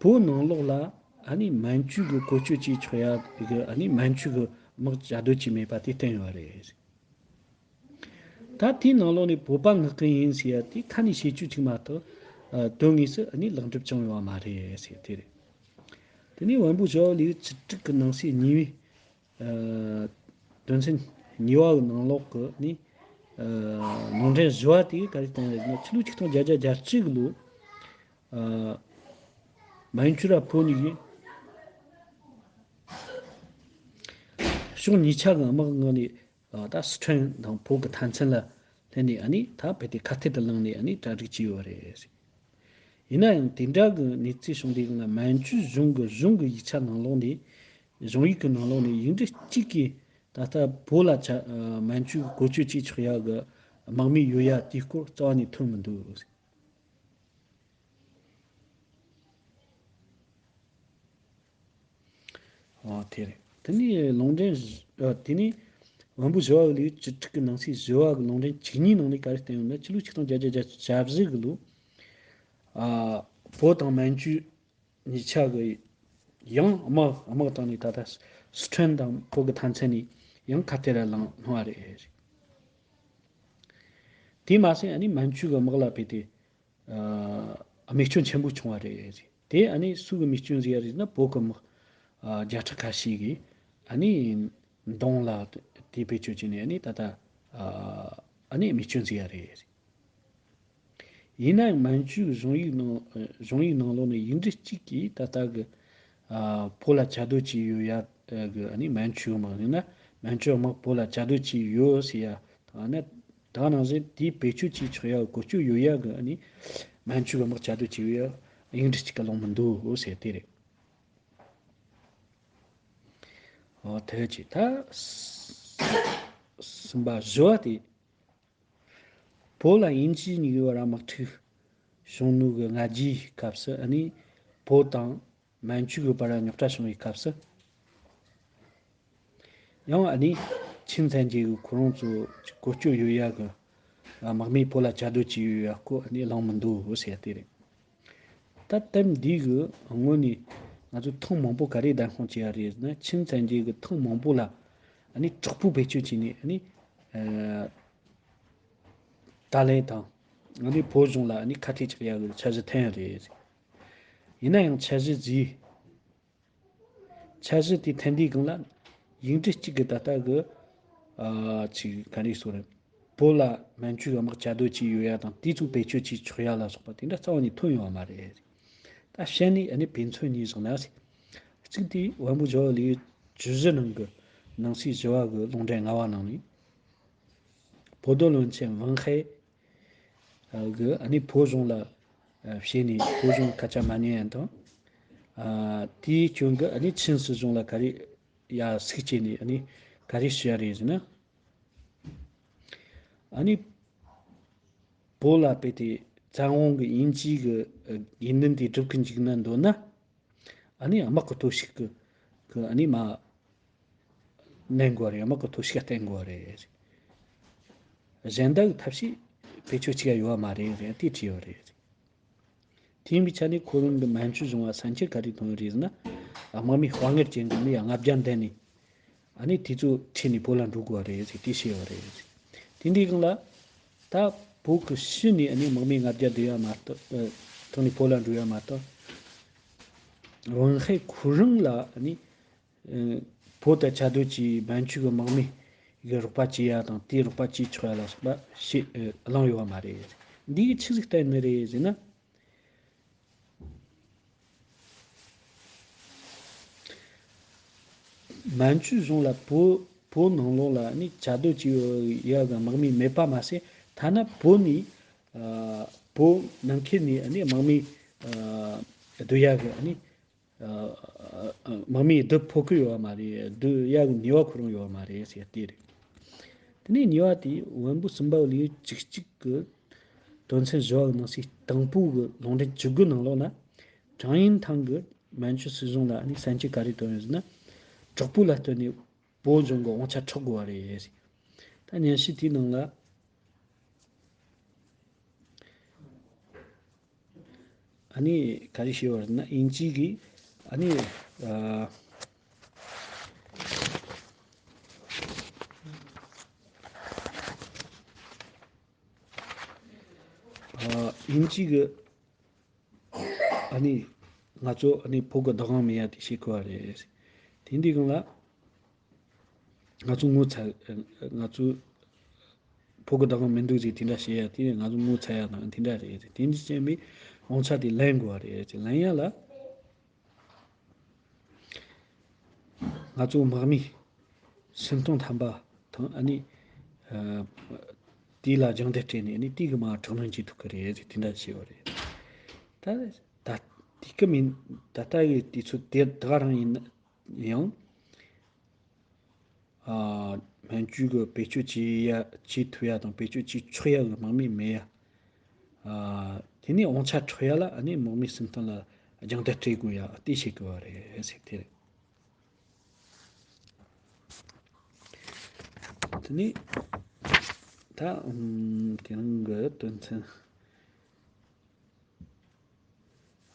བོད་ནང་ལོགས་ལ་ཨ་ནི་མན་ཇུ་གི་བཀོལ་སྤྱོད་བྱེད་ཆོག་ཡ་གི་ཨ་ནི་མན་ཇུ་གི་དམག་བཅའ་སྡོད་ཀྱི་མེད་པ་དེ་བསྟན་ཡོད་རེད། ད་དེའི་ནང་ལོགས་ནས་བོད་པ་མངགས་གི་ཡིན་ཟེར་ཡ་དེ་ཁ་ནས་བཤད་རྒྱུ་ཅིག་མ་གཏོགས། ཨ་དོན་དངོས་སུ་ཨ་ནི་ལེགས་འགྲུབ་བྱུང་ཡོད་པ་མ་རེད་ཟེར་དེ་རེད། དེ་ནས་དབང་པོ་བཞི་པ་ལེའུ་བཅུ་དྲུག་གི་ནང་གསེས་གཉིས་པའི་ཨ་དོན་ཚན་གཉིས་པ་གི་ནང་ལོགས་ཀྱི་ནི་ཨ་ལུང་འདྲེན་བཞི་པ་དེ་ག་རེ་བསྟན་རེད་ཟེར་ན། ཕྱི་ལོ་ཆིག་སྟོང་བརྒྱད་བརྒྱ་གྱ་གཅིག་ལོ་ཨ་མན་ཇུ་ར་བོད་གཉིས་ཀྱིས་ཕྱོགས་གཉིས་ཆ་གི་དམག་མངགས་ནས། ཨ་ད་སི་ཁྲོན་དང་བོད་ཀྱི་མཐའ་མཚམས་ལ་ དེ་ནས་ཨ་ནི་ད་རྦད་དེ་ཁ་གཏད་དུ་བླངས་ནས་ཨ་ནི་གྲ་སྒྲིག་བྱས་ཡོད་རེད། ཡིན་ན་ཡང་དེ་འདྲ་གི་གནས་ཚུལ་བྱུང་དུས་སྒང་ལ་མན་ཇུ་གཞུང་གི་གཞུང་གི་ཡིག་ཆ་ནང་ལོགས་ནས། གཞུང་ཡིག་གི་ནང་ལོགས་ནས་ཡིག་འབྲུ་གཅིག་གིས་ད་ལྟ་བོད་ལ་ཆ་མན་ཇུ་གི་བཀོལ་སྤྱོད་བྱེད་ཆོག་ཡ་གི་དམག་མི་ཡོད་ཡ་དེའི་སྐོར་རྩ་བ་ནས་ཐོན་མི་འདུག། ཨོ་དེ་རེད། དེ་ནས་ལུང་འདྲེན་བཞི། ཨ། དེ་ནས་བོན་པོ་བཞི་བ་གི་ལེའུ་བཅུ་དྲུག་གི་ནང་གསེས་བཞི་བ་གི་ལུང་འདྲེན་བཅུ་གཉིས་ནང་ནས་ག་རེ་བསྟན་ཡོད་ན། ཕྱི་ལོ་ཆིག་སྟོང་བརྒྱད་བརྒྱ་བརྒྱད་ཅུ་གྱ་བཞི་གི་ལོ། ཨ། བོད་དང་མན་ཇུ་གཉིས་ཆ་གི་ཡང་དམག་དམག་བཏང་ནས་ད་ལྟ་སི་ཁྲོན་དང་བོད་ཀྱི་མཐའ་མཚམས་ནས་ཡང་ཁ་གཏད་ལ་ལངས་བ་རེད། དེས་མ་ཟད་ཨ་ནི་མན་ཇུ་གི་དམག་ལ་རྦད་དེ། ཨ། རྨས་སྐྱོན་ཆེན་པོ་བྱུང་བ་རེད། དེ་ཨ་ནི་སུ་གིས་རྨས་སྐྱོན་བཟོས་ཡ་རེད་ཟེར་ན། བོད་ཀྱི་དམག་ཨ། བརྒྱ་ཕྲག་ཁ་ཤས་ཀྱིས་ཨ་ནི་མདུང་ལ་དེ་བེད་སྤྱོད་བྱས་ནས་ཨ་ནི་ད་ལྟ་ཨ། ཨ་ནི་རྨས་སྐྱོན་བཟོས་ཡ་རེད། ཡིན་ན་ཡང་མན་ཇུའི་གཞུང་ཡིག་ནང་། གཞུང་ཡིག་ནང་ལོགས་ནས་ཡིག་འབྲུ་གཅིག་གིས་ད་ལྟ་གི་ཨ། བོད་ལ་བཅའ་སྡོད་བྱས་ཡོད་ཡ་གི་ཨ་ནི་མན་ཇུའི་དམག་ཡིན་ན། མན་ཇུའི་དམག་བོད་ལ་བཅའ་སྡོད་བྱས་ཡོད་ཟེར་ཡ་དང་། ཨ་ནི་ད་ག་ནང་བཞིན་དེའི་བེད་སྤྱོད་བྱས་ཆོག་ཡ་བཀོལ་སྤྱོད་ཡོད་ཡ་གི་ཨ་ནི་མན་ཇུའི་དམག་བཅའ་སྡོད་བྱས་ཡོད་ཡ་ཡིག་འབྲུ་གཅིག་ག་ལོགས་མི་འདུག་ཟེར་དེ་རེད། འོ་དེ་ཅི་ད་གསུམ་པ་བཞི་བ་དེ། བོད་ལ་དབྱིན་ཇི་གཉིས་ཀྱི་བར་དམག་འཁྲུག་བྱུང་ནོ་གི་ལྔ་བརྒྱའི་སྐབས་སུ། ཨ་ནི་བོད་དང་མན་ཇུ་གི་བར་རྙོག་དྲ་བྱུང་བའི་སྐབས་སུ། ཡང་ཨ་ནི་ཆིན་ཚན་རྒྱལ་གྱིས་ཁོ་རང་ཚོ་བཀོལ་སྤྱོད་ཡོད་ཡ་གི་དམག་མི་བོད་ལ་བཅའ་སྡོད་བྱས་ཡོད་ཡ་སྐོར་ཨ་ནི་གླེང་མི་འདུག་ཟེར་དེ་རེད། ད་དེབ་འདི་གི་ངོས་ནས་ང་ཚོས་ཐེངས་མང་པོ་ག་རེ་བདེན་དཔང་བྱས་ཡ་རེད་ཟེར་ན། ཆིན་ཚན་རྒྱལ་གྱིས་ཐེངས་མང་པོ་ལ་ཨ་ནི་དྲག་པོ་བེད་སྤྱོད་བྱས་ནས་ཨ་ནི་ཨ། ཏཱ་ལའི་དང་ཨ་ནི་བོད་གཞུང་ལ་ཨ་ནི་ཁ་གཏད་གཅོག་ཡ་གི་འཆར་གཞི་འཐེན་ཡོད་རེད། ཡིན་ན་ཡང་འཆར་གཞི་བརྫིས། འཆར་གཞི་དེ་འཐེན་དུས་སྒང་ལ་ཡིག་འབྲུ་གཅིག་གིས་ད་ལྟ་གི་ཨ། ཅིག་ག་རེ་ཟེར་རེད། བོད་ལ་མན་ཇུ་གི་དམག་བཅའ་སྡོད་བྱས་ཡོད་ཡ་དང་དེ་ཚོ་བེད་སྤྱོད་བྱས་ཆོག་ཡ་ལ་སོགས་པ་དེ་འདྲ་རྩ་བ་ནས་ཐོན་ཡོད་མ་རེད། ད་བཤད་ནས་ཨ་ནི་དཔེ་མཚོན་གཉིས་བཞག་ན། གཅིག་དེ་བོན་པོ་བཞི་བ་ལེའུ་བཅུ་བཞི་ནང་གི་ནང་གསེས་བཞི་བ་གི་ལུང་འདྲེན་ལྔ་བ་ནང་ནས། 博多论辩文黑 གི་ཨ་ནི་བོད་གཞུང་ལ་ཨ། བཤད་ནས་བོད་གཞུང་སྐད་ཆ་མ་ཉན་ཡ་དང་། ཨ། དེའི་སྐྱོན་གྱིས་ཨ་ནི་ཆིན་སྲིད་གཞུང་ལ་ག་རེ་ཡ་ཟིག་བྱས་ནས་ཨ་ནི་ག་རེ་ཞུ་ཡ་རེད་ཟེར་ན། ཨ་ནི་བོད་ལ་རྦད་དེ་བཙན་དབང་གི་དབྱིན་ཇིའི་གི་ཨ། དགོས་འདུན་དེ་སྒྲུབ་གི་འཇུག་ན་འདོད་ན། ཨ་ནི་དམག་གི་གཏོར་བཤིག་གི་གི་ཨ་ནི་མ་གནང་དགོས་རེད། དམག་གི་གཏོར་བཤིག་བསྟན་དགོས་རེད། གཞན་དག་གི་ཐབས་ཤེས་བེད་སྤྱོད་བྱེད་ཡ་ཡོད་མ་རེད་ཟེར་དེ་བྲིས་ཡོད་རེད། དེ་ཡིན་པའི་ཆ་ནས་ཁོ་རང་གི་མན་ཇུ་གཞུང་ལ་བསམ་འཆར་ག་རེ་བཏོན་ཡོད་རེད་ཟེར་ན། དམག་མི་དཔའ་ངར་ཅན་གྱི་མི་ལྔ་བརྒྱ་འདེམས་ནས། ཨ་ནི་དེ་ཚོ་ཁྲིད་ནས་བོད་ལ་འགྲོ་དགོས་པ་རེད་ཟེར་དེ་བཤད་ཡོད་རེད། དེ་འདྲའི་སྒང་ལ་ད་བོད་ཀྱི་ཕྱི་ནས་ཨ་ནི་དམག་མི་ལྔ་བརྒྱ་བསྡུ་ཡ་མ་གཏོགས། ཨ། ཐོག་ནས་བོད་ལ་འགྲོ་ཡ་མ་གཏོགས། 文黑 ཁོ་རང་ལ་ཨ་ནི་ཨ། བོད་དང་བཅའ་སྡོད་ཀྱི་མན་ཇུ་གི་དམག་མི་གི་རོགས་པ་བྱེད་ཡ་དང་དེའི་རོགས་པ་བྱེད་ཆོག་ཡ་ལ་སོགས་པ་བཤད། ཨ། གླེང་ཡོད་པ་མ་རེད། འདི་གིས་ཆི་ཟིག་བསྟན་ནི་རེད་ཟེར་ན། མན་ཇུ་གཞུང་ལ་བོད་བོད་ནང་ལོགས་ལ་ནི་བཅའ་སྡོད་བྱེད་ཡ་གི་དམག་མི་མེད་པ་མ་ཟད། ཐ་ན་བོད་ནས་ཨ། བོད་ནང་ཁུལ་ནས་ནི་དམག་མི་ཨ། བསྡུ་ཡ་གི་ནི་ཨ། དམག་མི་བསྡུ་ཕོད་ཀྱི་ཡོད་པ་མ་རེད། བསྡུ་ཡ་གི་ནུས་པ་ཁོ་རང་ཡོད་པ་མ་རེད་ཟེར་དེ་རེད། དེ་ནས་གཉིས་པ་དེ་བོན་པོ་གསུམ་པ་ལེའུ་བཅུ་གཅིག་གི་དོན་ཚན་བཞི་བ་གི་ནང་གསེས་དང་པོ་གི་ལུང་འདྲེན་བཅུ་དགུ་ནང་ལོགས་ན། ཀྲང་ཡིན་ཐང་གིས་མན་ཇུ་སྲིད་གཞུང་ལ་ནི་བསམ་འཆར་ག་རེ་བཏོན་ཡོད་ཟེར་ན། དྲག་པོ་ལ་བརྟེན་ནས་བོད་གཞུང་གི་དབང་ཆ་འཕྲོག་དགོས་པ་རེད། ད་སྙན་ཞུ་དེའི་ནང་ལ་ཨ་ནི་ག་རེ་ཞུས་པ་རེད་ན། དབྱིན་ཇི་གིས་ཨ་ནི་ཨ་ཨ་དབྱིན་ཇི་གིས་ཨ་ནི་ང་ཚོ་ཨ་ནི་བོད་ཀྱི་བདག་དབང་མེད་ཡ་དེ་བྱེད་དགོས་པ་རེད། དེ་འདི་སྒང་ལ་ང་ཚོ་ངོ་ཚ། ང་ཚོ་བོད་ཀྱི་བདག་དབང་མི་འདུག་ཅེས་དེ་འདྲ་བཤད་ཡ་དེ་ང་ཚོ་ངོ་ཚ་ཡ་དང་དེ་འདྲ་རེད། དེ་འདི་བྱས་པའི་དབང་ཆ་དེ་ལེན་དགོས་པ་རེད། ལེན་ཡ་ལ་ང་ཚོ་དམག་མི་སུམ་སྟོང་ཐམ་པ་དང་ཨ་ནི་ཨ་ དེ་ལ་སྦྱང་བརྡར་སྤྲད་ནས་ནི་དེ་གི་མ་དྲག་གནོན་བྱེད་ཐུབ་ཀྱི་རེད་ཟེར་དེ་འདྲ་བྱས་པ་རེད། ད་ད་དེ་གི་མིན་ད་ལྟ་གི་དུས་ཚོད་དེ་ད་ག་རང་ཡིན་ན་ཡང་ཨ་སྨན་བཅོས་གི་བེད་སྤྱོད་བྱེད་ཡ་བྱེད་ཐུབ་ཡ་དང་བེད་སྤྱོད་བྱེད་ཆོག་ཡ་གི་དམག་མི་མེད་ཡ། ཨ་དེ་ནས་དབང་ཆ་འཕྲོག་ཡ་ལ་ཨ་ནི་དམག་མི་སེམས་གཏིང་ལ་སྦྱང་བརྡར་སྤྲད་དགོས་ཡ་དེ་བྱེད་དགོས་པ་རེད་ཟེར་དེ་རེད། དེ་ནས་ད་ཨམ་དེ་རིང་གི་དོན་ཚན་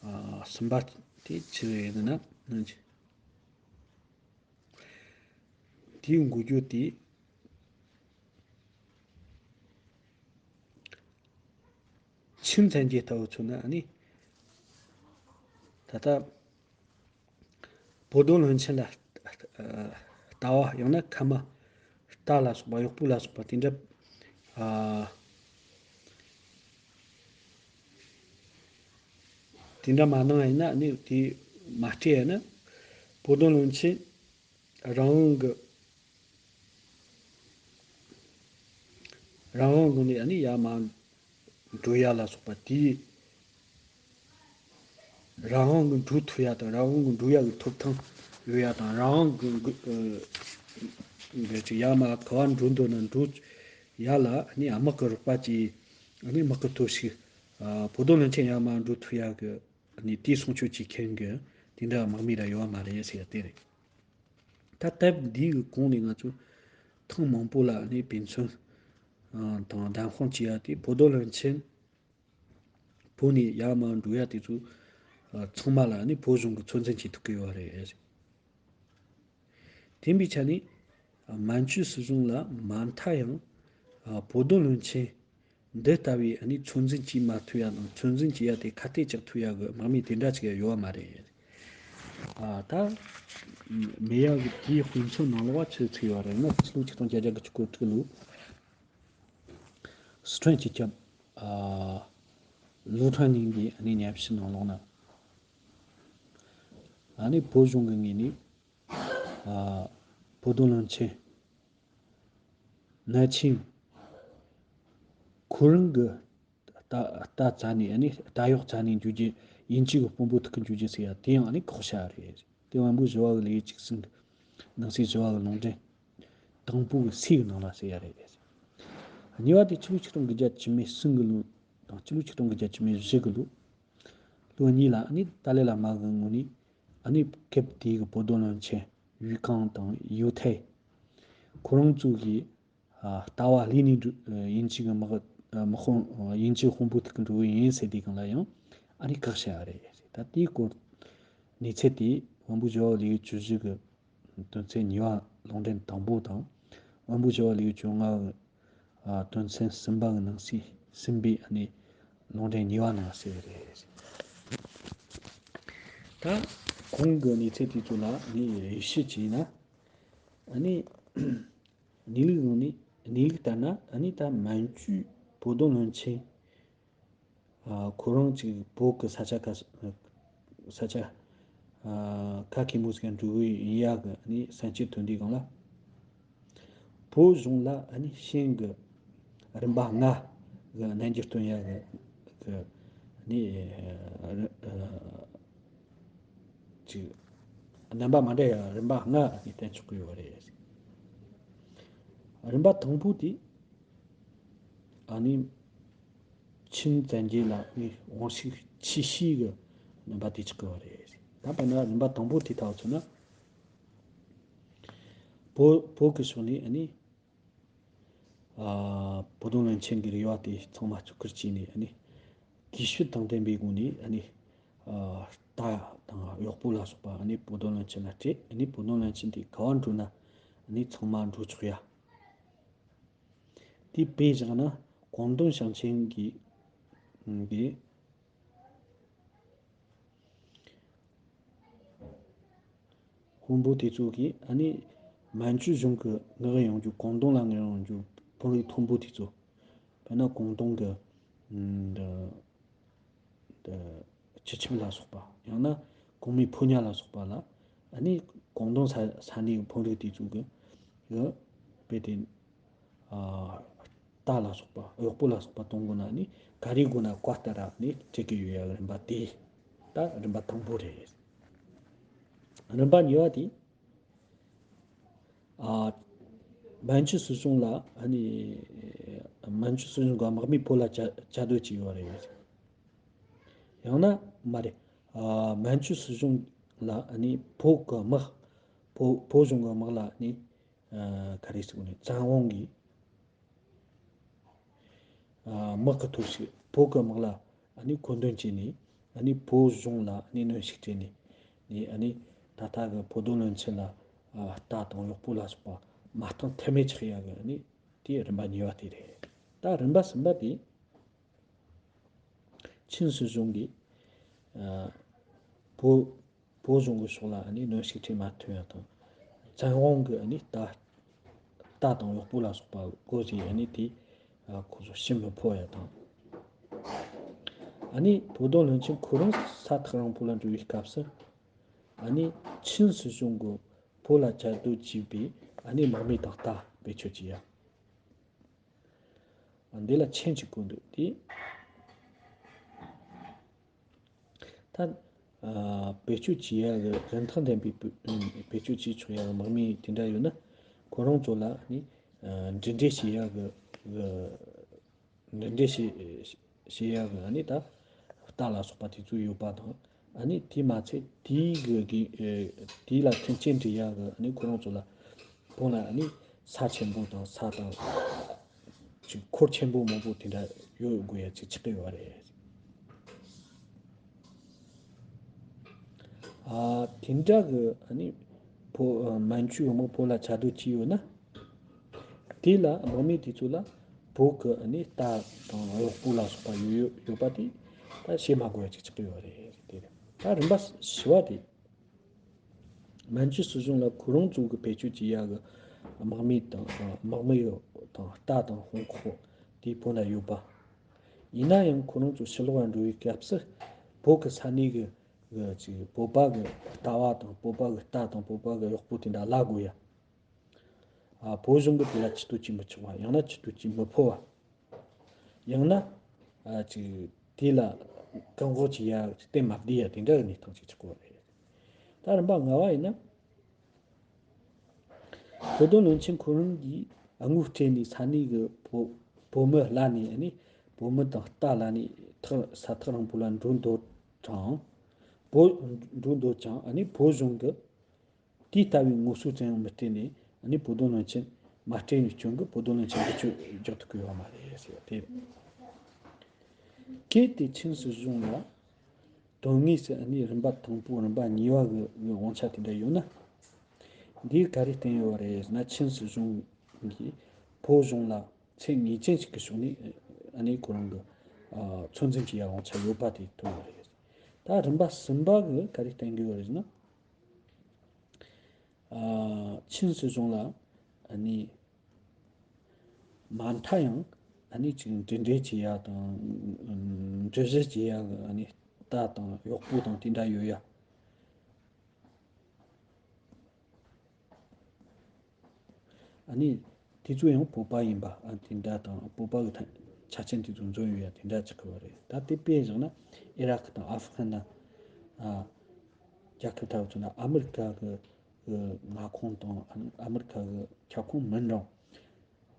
ཨ་གསུམ་པ་དེ་ཆི་ཟིག་ཡིན་ན་ནང་དེའི་འགོ་བརྗོད་དེ་ཆིན་ཚན་གྱི་ལྟ་བུ་མཚོན་ན་ཨ་ནི་ད་ལྟ་བོ་དོ་བློན་ཆེན་ལ་ལྟ་བ་ཡང་ན་ཁ་མ་རྟ་ལ་སོགས་པ་གཡོག་པོ་ལ་སོགས་པ་དེ་འདྲ་ཨ་དེ་འདྲ་མ་གནང་ཡིན་ན་ནི་དེ་མ་སྤྲད་ཡིན་ན་བོ་དོ་བློན་ཆེན་རང་དབང་གི་རང་དབང་སྒོ་ནས་ནི་ཡར་མར་འགྲོ་ཡ་ལ་སོགས་པ་དེའི་རང་དབང་གི་འགྲོ་ཐུབ་ཡ་དང་རང་དབང་གི་འགྲོ་ཡ་གི་ཐོབ་ཐང་ཡོད་ཡ་དང་རང་དབང་གི་གི་ཨ་གི་ཅིག་ཡར་མར་ག་བ་འགྲོ་འདོད་ན་འགྲོ་ཡ་ལ་ནི་དམག་གི་རོགས་པ་བྱས་ནི་དམག་གི་ཐོབ་ཤིག་ཨ་བོ་དོ་བློན་ཆེན་ཡར་མར་འགྲོ་ཐུབ་ཡ་གི་ནི་དེའི་སྲུང་སྐྱོབ་བྱེད་མཁན་གི་དེ་འདྲ་དམག་མི་ར་ཡོད་བ་མ་རེད་ཟེར་ཡ་དེ་རེད། ད་སྟབས་འདི་གི་གོང་ནས་ང་ཚོ་ཐེངས་མང་པོ་ལ་ནི་དཔེ་མཚོན་ཨ་དང་བདམས་དཔང་བྱེད་ཡ་དེ་བོ་དོ་བློན་ཆེན་བོད་ནས་ཡར་མར་འགྲོ་ཡ་དེ་ཚོ་ཨ་ཚང་མ་ལ་ནི་བོད་གཞུང་གི་ཚོད་འཛིན་བྱེད་ཐུབ་ཀྱི་ཡོད་རེད། དེ་འབའི་ཆ་ནས་ཨ་མན་ཇུ་སྲིད་གཞུང་ལ་མ་མཐའ་ཡང་ཨ་བོད་དོན་བློན་ཆེན་འདི་ལྟ་བུའི་ཨ་ནི་ཚོད་འཛིན་བྱེད་མ་ཐུབ་ཡ་དང་ཚོད་འཛིན་བྱེད་ཡ་དེ་ཁ་གཏད་གཅོག་ཐུབ་ཡ་གི་དམག་མི་དེ་འདྲ་ཅིག་ཡ་ཡོད་བ་མ་རེད། ཨ་ད་མེད་ཡ་གི་དེའི་དཔེ་མཚོན་ནང་ལོགས་ཆི་ཚིག་ཡོད་རེད་ན་ཕྱི་ལོ་ཆིག་སྟོང་བརྒྱད་བརྒྱ་དགུ་བཅུ་གོ་དྲུག་ལོ། སི་ཁྲོན་སྤྱི་ཁྱབ་ཨ་ལུའུ་ཁྲང་ནིང་གི་ཨ་ནི་ཉམས་ཞིབ་ནང་ལོགས་ན་ཨ་ནི་བོད་གཞུང་གི་ངོས་ནས་ཨ་བོད་དོན་བློན་ཆེན་ནེ་ཆིང་ཁོ་རང་གི་རྟ་རྟ་བཙལ་ནས་ཨ་ནི་རྟ་གཡོག་བཙལ་ནས་འཇུག་རྒྱུ་དབྱིན་ཇི་གི་དཔོན་པོ་ཐུག་གི་འཇུག་རྒྱུ་ཟེར་ཡ་དེ་ཡང་ཨ་ནི་ཁག་ཆེ་བ་རེད། དེ་དབང་པོ་བཞི་བ་གི་ལེའུ་བཅུ་གསུམ་གི་ནང་གསེས་བཞི་བ་གི་ལུང་འདྲེན་དང་པོ་གི་སའི་གི་ནང་ལ་ཟེར་ཡ་རེད། གཉིས་པ་དེ་ཕྱི་ལོ་ཆིག་སྟོང་དགུ་བརྒྱ་བཅུ་མེད་གསུམ་གི་ལོ་དང་ཕྱི་ལོ་ཆིག་སྟོང་དགུ་བརྒྱ་བཅུ་མེད་བཞི་གི་ལོ། ལོ་གཉིས་ལ་ཨ་ནི་ཏཱ་ལའི་བླ་མ་གི་ངོས་ནས་ཨ་ནི་སྐབས་དེའི་གི་བོད་དོན་བློན་ཆེན་ཡུས་ཀང་དང་ཡུས་ཐའེ་ཁོ་རང་ཚོ་གིས་ཨ་ལྟ་བ་ལས་ནས་འགྲོ་དབྱིན་ཇི་གི་དམག་དམག་དཔོན་དབྱིན་ཇི་དཔོན་པོ་ཐུག་གི་འགྲོ་གི་ཡིན་ཟེར་དུས་སྒང་ལ་ཡང་ཨ་ནི་བཀག་བཞག་རེད། ད་དེའི་སྐོར་གནས་ཚུལ་དེ་དབང་པོ་བཞི་བ་ལེའུ་བཅུ་བཞི་གི་དོན་ཚན་གཉིས་པ་ལུང་འདྲེན་དང་པོ་དང་དབང་པོ་བཞི་བ་ལེའུ་བཅོ་ལྔ་གི་ཨ་དོན་ཚན་གསུམ་པ་གི་ནང་གསེས་གསུམ་པའི་ཨ་ནི་ལུང་འདྲེན་གཉིས་པ་ནང་གསལ་རེད། ད་གོང་གི་གནས་ཚུལ་དེ་ཚོ་ལ་ཨ་ནི་ཡིད་ཆེས་བྱས་ན་ཨ་ནི་གནས་ལུགས་ངོས་ནས་གནས་ལུགས་ལྟར་ན་ཨ་ནི་ད་མན་ཇུ་བོད་དོན་བློན་ཆེན་ཨ་ཁོ་རང་ཅིག་བོད་ཀྱི་ས་ཆ་ཁ་ས་ཆ་ཨ་ཁ་གེ་མོ་ཟིག་འགྲོ་གི་ཡིན་ཡག་གི་ཨ་ནི་བསམ་འཆར་ཐོན་དུས་སྒང་ལ། བོད་གཞུང་ལ་ཨ་ནི་ཤིང་གི་རིམ་པ་ལྔ་གི་རྣལ་འབྱོར་སྟོན་ཡག་གི་གི་ཨ་ནི་ཨ་ཅིག་རྣམ་པ་མ་འདྲ་ཡག་རིམ་པ་ལྔ་ཨ་ནི་བསྟན་ཆོག་གི་ཡོད་རེད། རིམ་པ་དང་པོ་དེ་ཨ་ནི་ཆིན་བཙན་རྒྱལ་ལ་ནི་དབང་ཤུགས་ཆེ་ཤོས་ཀྱི་རྣམ་པ་དེ་ཆགས་ཀྱི་ཡོད་རེད། ད་དཔེར་ན་རིམ་པ་དང་པོ་དེ་ལྟ་བུ་མཚོན་ན། བོད་བོད་ཀྱི་ཕྱོགས་ནས་ཨ་ནི་ཨ་བོད་དོན་བློན་ཆེན་གྱི་རེ་བ་དེ་ཚང་མ་བརྩི་བཀུར་བྱས་ནས་ཨ་ནི་གུས་ཞབས་དང་ལྡན་པའི་སྒོ་ནས་ཨ་ནི་ཨ་རྟ་དང་གཡོག་པོ་ལ་སོགས་པ་ཨ་ནི་བོད་དོན་བློན་ཆེན་ལ་སྤྲད། ཨ་ནི་བོད་དོན་བློན་ཆེན་དེ་ག་བ་འགྲོ་ན་ཨ་ནི་ཚང་མ་འགྲོ་ཆོག་ཡ། དེ་དཔེ་བཞག་ན་ཀོང་ཏུང་ཞིང་ཆེན་གྱི་གི་དཔོན་པོ་དེ་ཚོ་གིས་ཨ་ནི་མན་ཇུ་གཞུང་གི་མངགས་ཡོང་རྒྱུ་ཀོང་ཏུང་ལ་མངགས་ཡོང་རྒྱུ་དཔོན་རིགས་མཐོན་པོ་དེ་ཚོ་དཔེར་ན་ཀོང་ཏུང་གི་སྤྱི་ཁྱབ་ལ་སོགས་པ་ཡང་ན་གོང་མའི་ཕོ་ཉ་ལ་སོགས་པ་ལ་ཨ་ནི་ཀོང་ཏུང་ས་ས་གནས་ཀྱི་དཔོན་རིགས་དེ་ཚོ་གི་གི་དཔེ་དེ་ཨ་ རྟ་ལ་སོགས་པ་གཡོག་པོ་ལ་སོགས་པ་གཏོང་དགོས་ན་ནི་ག་རེ་དགོས་ན་བཀའ་ལྟར་ནི་སྤྲད་ཀྱི་ཡོད་ཡ་རིམ་པ་དེ་ད་རིམ་པ་དང་པོ་རེད། རིམ་པ་གཉིས་པ་དེ། ཨ། མན་ཇུ་སྲིད་གཞུང་ལ་ཨ་ནི་མན་ཇུ་སྲིད་གཞུང་གི་དམག་མིས་བོད་ལ་བཅའ་བཅའ་སྡོད་ཀྱི་ཡོད་རེད། ཡང་ན་མ་རེད། ཨ། མན་ཇུ་སྲིད་གཞུང་ལ་ཨ་ནི་བོད་ཀྱི་དམག་བོད་བོད་གཞུང་གི་དམག་ལ་ཨ་ནི་ཨ། ག་རེ་ཟེར་དགོས་ནི་བཙན་དབང་གིས། ཨ། དམག་གི་ཐོག་ཞིག་བོད་ཀྱི་དམག་ལ་ཨ་ནི་མཁོ་འདོན་བྱས་ནས་ཨ་ནི་བོད་གཞུང་ལ་ཨ་ནི་གནོན་ཤུགས་སྤྲད་ནས་ནས་ཨ་ནི་ད་ལྟ་གི་བོད་དོན་བློན་ཆེན་ལ་ཨ། རྟ་དང་གཡོག་པོ་ལ་སོགས་པ་མ་བཏང་ཐབས་མེད་ཆགས་ཡ་གི་ཨ་ནི་དེ་རིམ་པ་གཉིས་པ་དེ་རེད། ད་རིམ་པ་གསུམ་པ་དེ་ཆིན་སྲིད་གཞུང་གིས་ཨ། བོད་བོད་གཞུང་གི་ཕྱོགས་ལ་ཨ་ནི་གནོན་ཤུགས་ཆེ་མ་ཐོན་ཡ་དང་། བཙན་དབང་གི་ཨ་ནི་རྟ་རྟ་དང་གཡོག་པོ་ལ་སོགས་པ་བགོ་བྱས་ཨ་ནི་དེ་ཁོ་ཚོ་ཕྱིར་མི་འཕུར་ཡ་དང་། ཨ་ནི་བོད་དོན་བློན་ཆེན་ཁོ་རང་ས་ཐག་རིང་པོ་ལ་འགྲོ་བའི་སྐབས་སུ་ཨ་ནི་ཆིན་སྲིད་གཞུང་གི་བོད་ལ་བཅའ་སྡོད་བྱས་པའི་ཨ་ནི་དམག་མི་དང་རྟ་བེད་སྤྱོད་བྱས་ཡ། འདི་ལ་མཆན་གཅིག་བཀོད་འདུག་དེ། ད། ཨ། བེད་སྤྱོད་བྱེད་ཡག་གི་རིན་ཐང་ལྡན་པའི་བེད་བེད་སྤྱོད་བྱེད་ཆོག་ཡག་གི་དམག་མི་དེ་འདྲ་ཡོད་ན། ཁོ་རང་ཚོ་ལ་ནི། ཨ། འབྲེལ་འདྲིས་བྱེད་ཡག་གི་གི་འབྲེལ་འདྲིས་བྱེད་བྱེད་ཡག་གི་ནི་ད། རྟ་ལ་སོགས་པ་དེ་ཚོ་ཡོད་པ་དང་། ཨ་ནི་དེ་མ་ཚད་དེའི་གི་གི་ཨེ། དེ་ལ་མཐུན་རྐྱེན་སྒྲིག་ཡག་གི་ཨ་ནི་ཁོ་རང་ཚོ་ལ་བོད་ལ་ཨ་ནི་ས་ཆེན་པོ་དང་ས་དང་ཅིག་འཁོར་ཆེན་པོ་མང་པོ་དེ་འདྲ་ཡོད་དགོས་ཡ་ཅིག་ཆགས་ཀྱི་ཡོད་རེད། ཨ། དེ་འདྲ་གི་ཨ་ནི་བོད་མན་ཇུའི་དམག་བོད་ལ་བཅའ་སྡོད་བྱས་ཡོད་ན། དེ་ལ་དམག་མི་དེ་ཚོ་ལ་བོད་ཀྱི་ཨ་ནི་རྟ་དང་གཡོག་པོ་ལ་སོགས་པ་ཡོད་ཡོད་ཡོད་པ་དེ་ད་བཤད་མ་དགོས་ཡ་ཅིག་ཆགས་ཀྱི་ཡོད་རེད། དེ་རེད། ད་རིམ་པ་བཞི་བ་དེ། མན་ཇུ་སྲིད་གཞུང་ལ་ཁོ་རང་ཚོ་གི་བེད་སྤྱོད་བྱེད་ཡག་གི་དམག་མི་དང་དམག་མི་དང་རྟ་དང་དཔུང་ཁག་དེ་བོད་ན་ཡོད་པ། ཡིན་ན་ཡང་ཁོ་རང་ཚོ་ཕྱི་ལོགས་ལ་འགྲོ་བའི་སྐབས་སུ་བོད་ཀྱི་ས་གནས་ཀྱི་གི་ཅིག་བོད་པ་གི་ལྟ་བ་དང་བོད་པ་གི་རྟ་དང་བོད་པ་གི་གཡོག་པོ་དེ་འདྲ་བརླག་དགོས་ཡ། ཨ། བོད་གཞུང་གིས་དེ་ལ་ཆེ་བསྟོད་བྱེད་མི་ཆོག་པ། ཡང་ན་ཆེ་བསྟོད་བྱེད་མི་ཕོད་པ། ཡང་ན། ཨ། ཅིག་དེ་ལ་བཀག་འགོག་བྱེད་ཡ་གཏན་མ་བསྡད་ཡ་དེ་འདྲ་གི་གནས་སྟངས་ཅིག་ཆགས་ཀྱི་ཡོད་རེད། ད་རིམ་པ་ལྔ་བ་ཡིན་ན། བོད་དོན་བློན་ཆེན་ཁོ་རང་གིས་དངུལ་སྤྲད་ནས་ས་གནས་ཀྱི་བོད་བོད་མི་བརླག་ནས་ནི་བོད་མི་དང་རྟ་བརླག་ནས་ཐག་ས་ཐག་རིང་པོ་ལ་འགྲོ་འདོད་ཀྱང་། བོད་འགྲོ་འདོད་ཀྱང་ནི་བོད་གཞུང་གིས་དེ་ལྟ་བུའི་ངོ་སོ་ཙམ་ཡང་མི་སྤྲད་ནས་ནི་བོད་དོན་བློན་ཆེན་མ་སྤྲད་ནས་སྐྱོན་གྱིས་བོད་དོན་བློན་ཆེན་འདི་ཆོས་རྒྱག་ཐུབ་ཀྱི་ཡོད་མ་རེད་ཟེར་བ་དེ་རེད། གལ་ཏེ་ཆིན་སྲིད་གཞུང་ལ། དོན་དངོས་སུ་ནི་རིམ་པ་དང་པོ་རིམ་པ་གཉིས་པ་གི་དབང་ཆ་དེ་འདྲ་ཡོད་ན། འདིས་ག་རེ་བསྟན་ཡོད་རེད་ཟེར་ན། ཆིན་སྲིད་གཞུང་གིས་བོད་གཞུང་ལ་ཚད་ངེས་ཅན་ཞིག་གི་ཕྱོགས་ནས་ཨ་ནི་ཁོ་རང་གི་ཨ་ཚོད་འཛིན་བྱེད་ཡ་དབང་ཆ་ཡོད་པ་དེ་ཐོན་ཡོད་རེད། ད་རིམ་པ་གསུམ་པ་གི་ག་རེ་བསྟན་གྱི་ཡོད་རེད་ཟེར་ན། ཨ་ཆིན་སྲིད་གཞུང་ལ་ཨ་ནི་མ་མཐའ་ཡང་ཨ་ནི་ཅིག་འབྲེལ་འདྲིས་བྱེད་ཡ་དང་འགྲུལ་བཞུད་བྱེད་ཡ་གི་ཨ་ནི་རྟ་དང་གཡོག་པོ་དང་དེ་འདྲ་ཡོད་ཡ། ཨ་ནི་དེ་ཚོ་ཡང་བོད་པ་ཡིན་པ་ཨ་དེ་འདྲ་དང་བོད་པ་གི་ཐ་ཆ་རྐྱེན་དེ་ཚོ་འཛོམས་ཡོད་ཡ་དེ་འདྲ་ཆགས་ཀྱི་ཡོད་རེད། ད་དེ་དཔེ་བཞག་ན་ཨི་རག་དང་ཨབ་གྷ་ན་ཨ་རྒྱལ་ཁབ་ཐ་བ་ཚོ་ན་ཨ་མི་རི་ཀ་གི་གི་མངའ་ཁོངས་དང་ཨ་ཨ་མི་རི་ཀ་གི་ཁྱབ་ཁོངས་མིན་རུང་།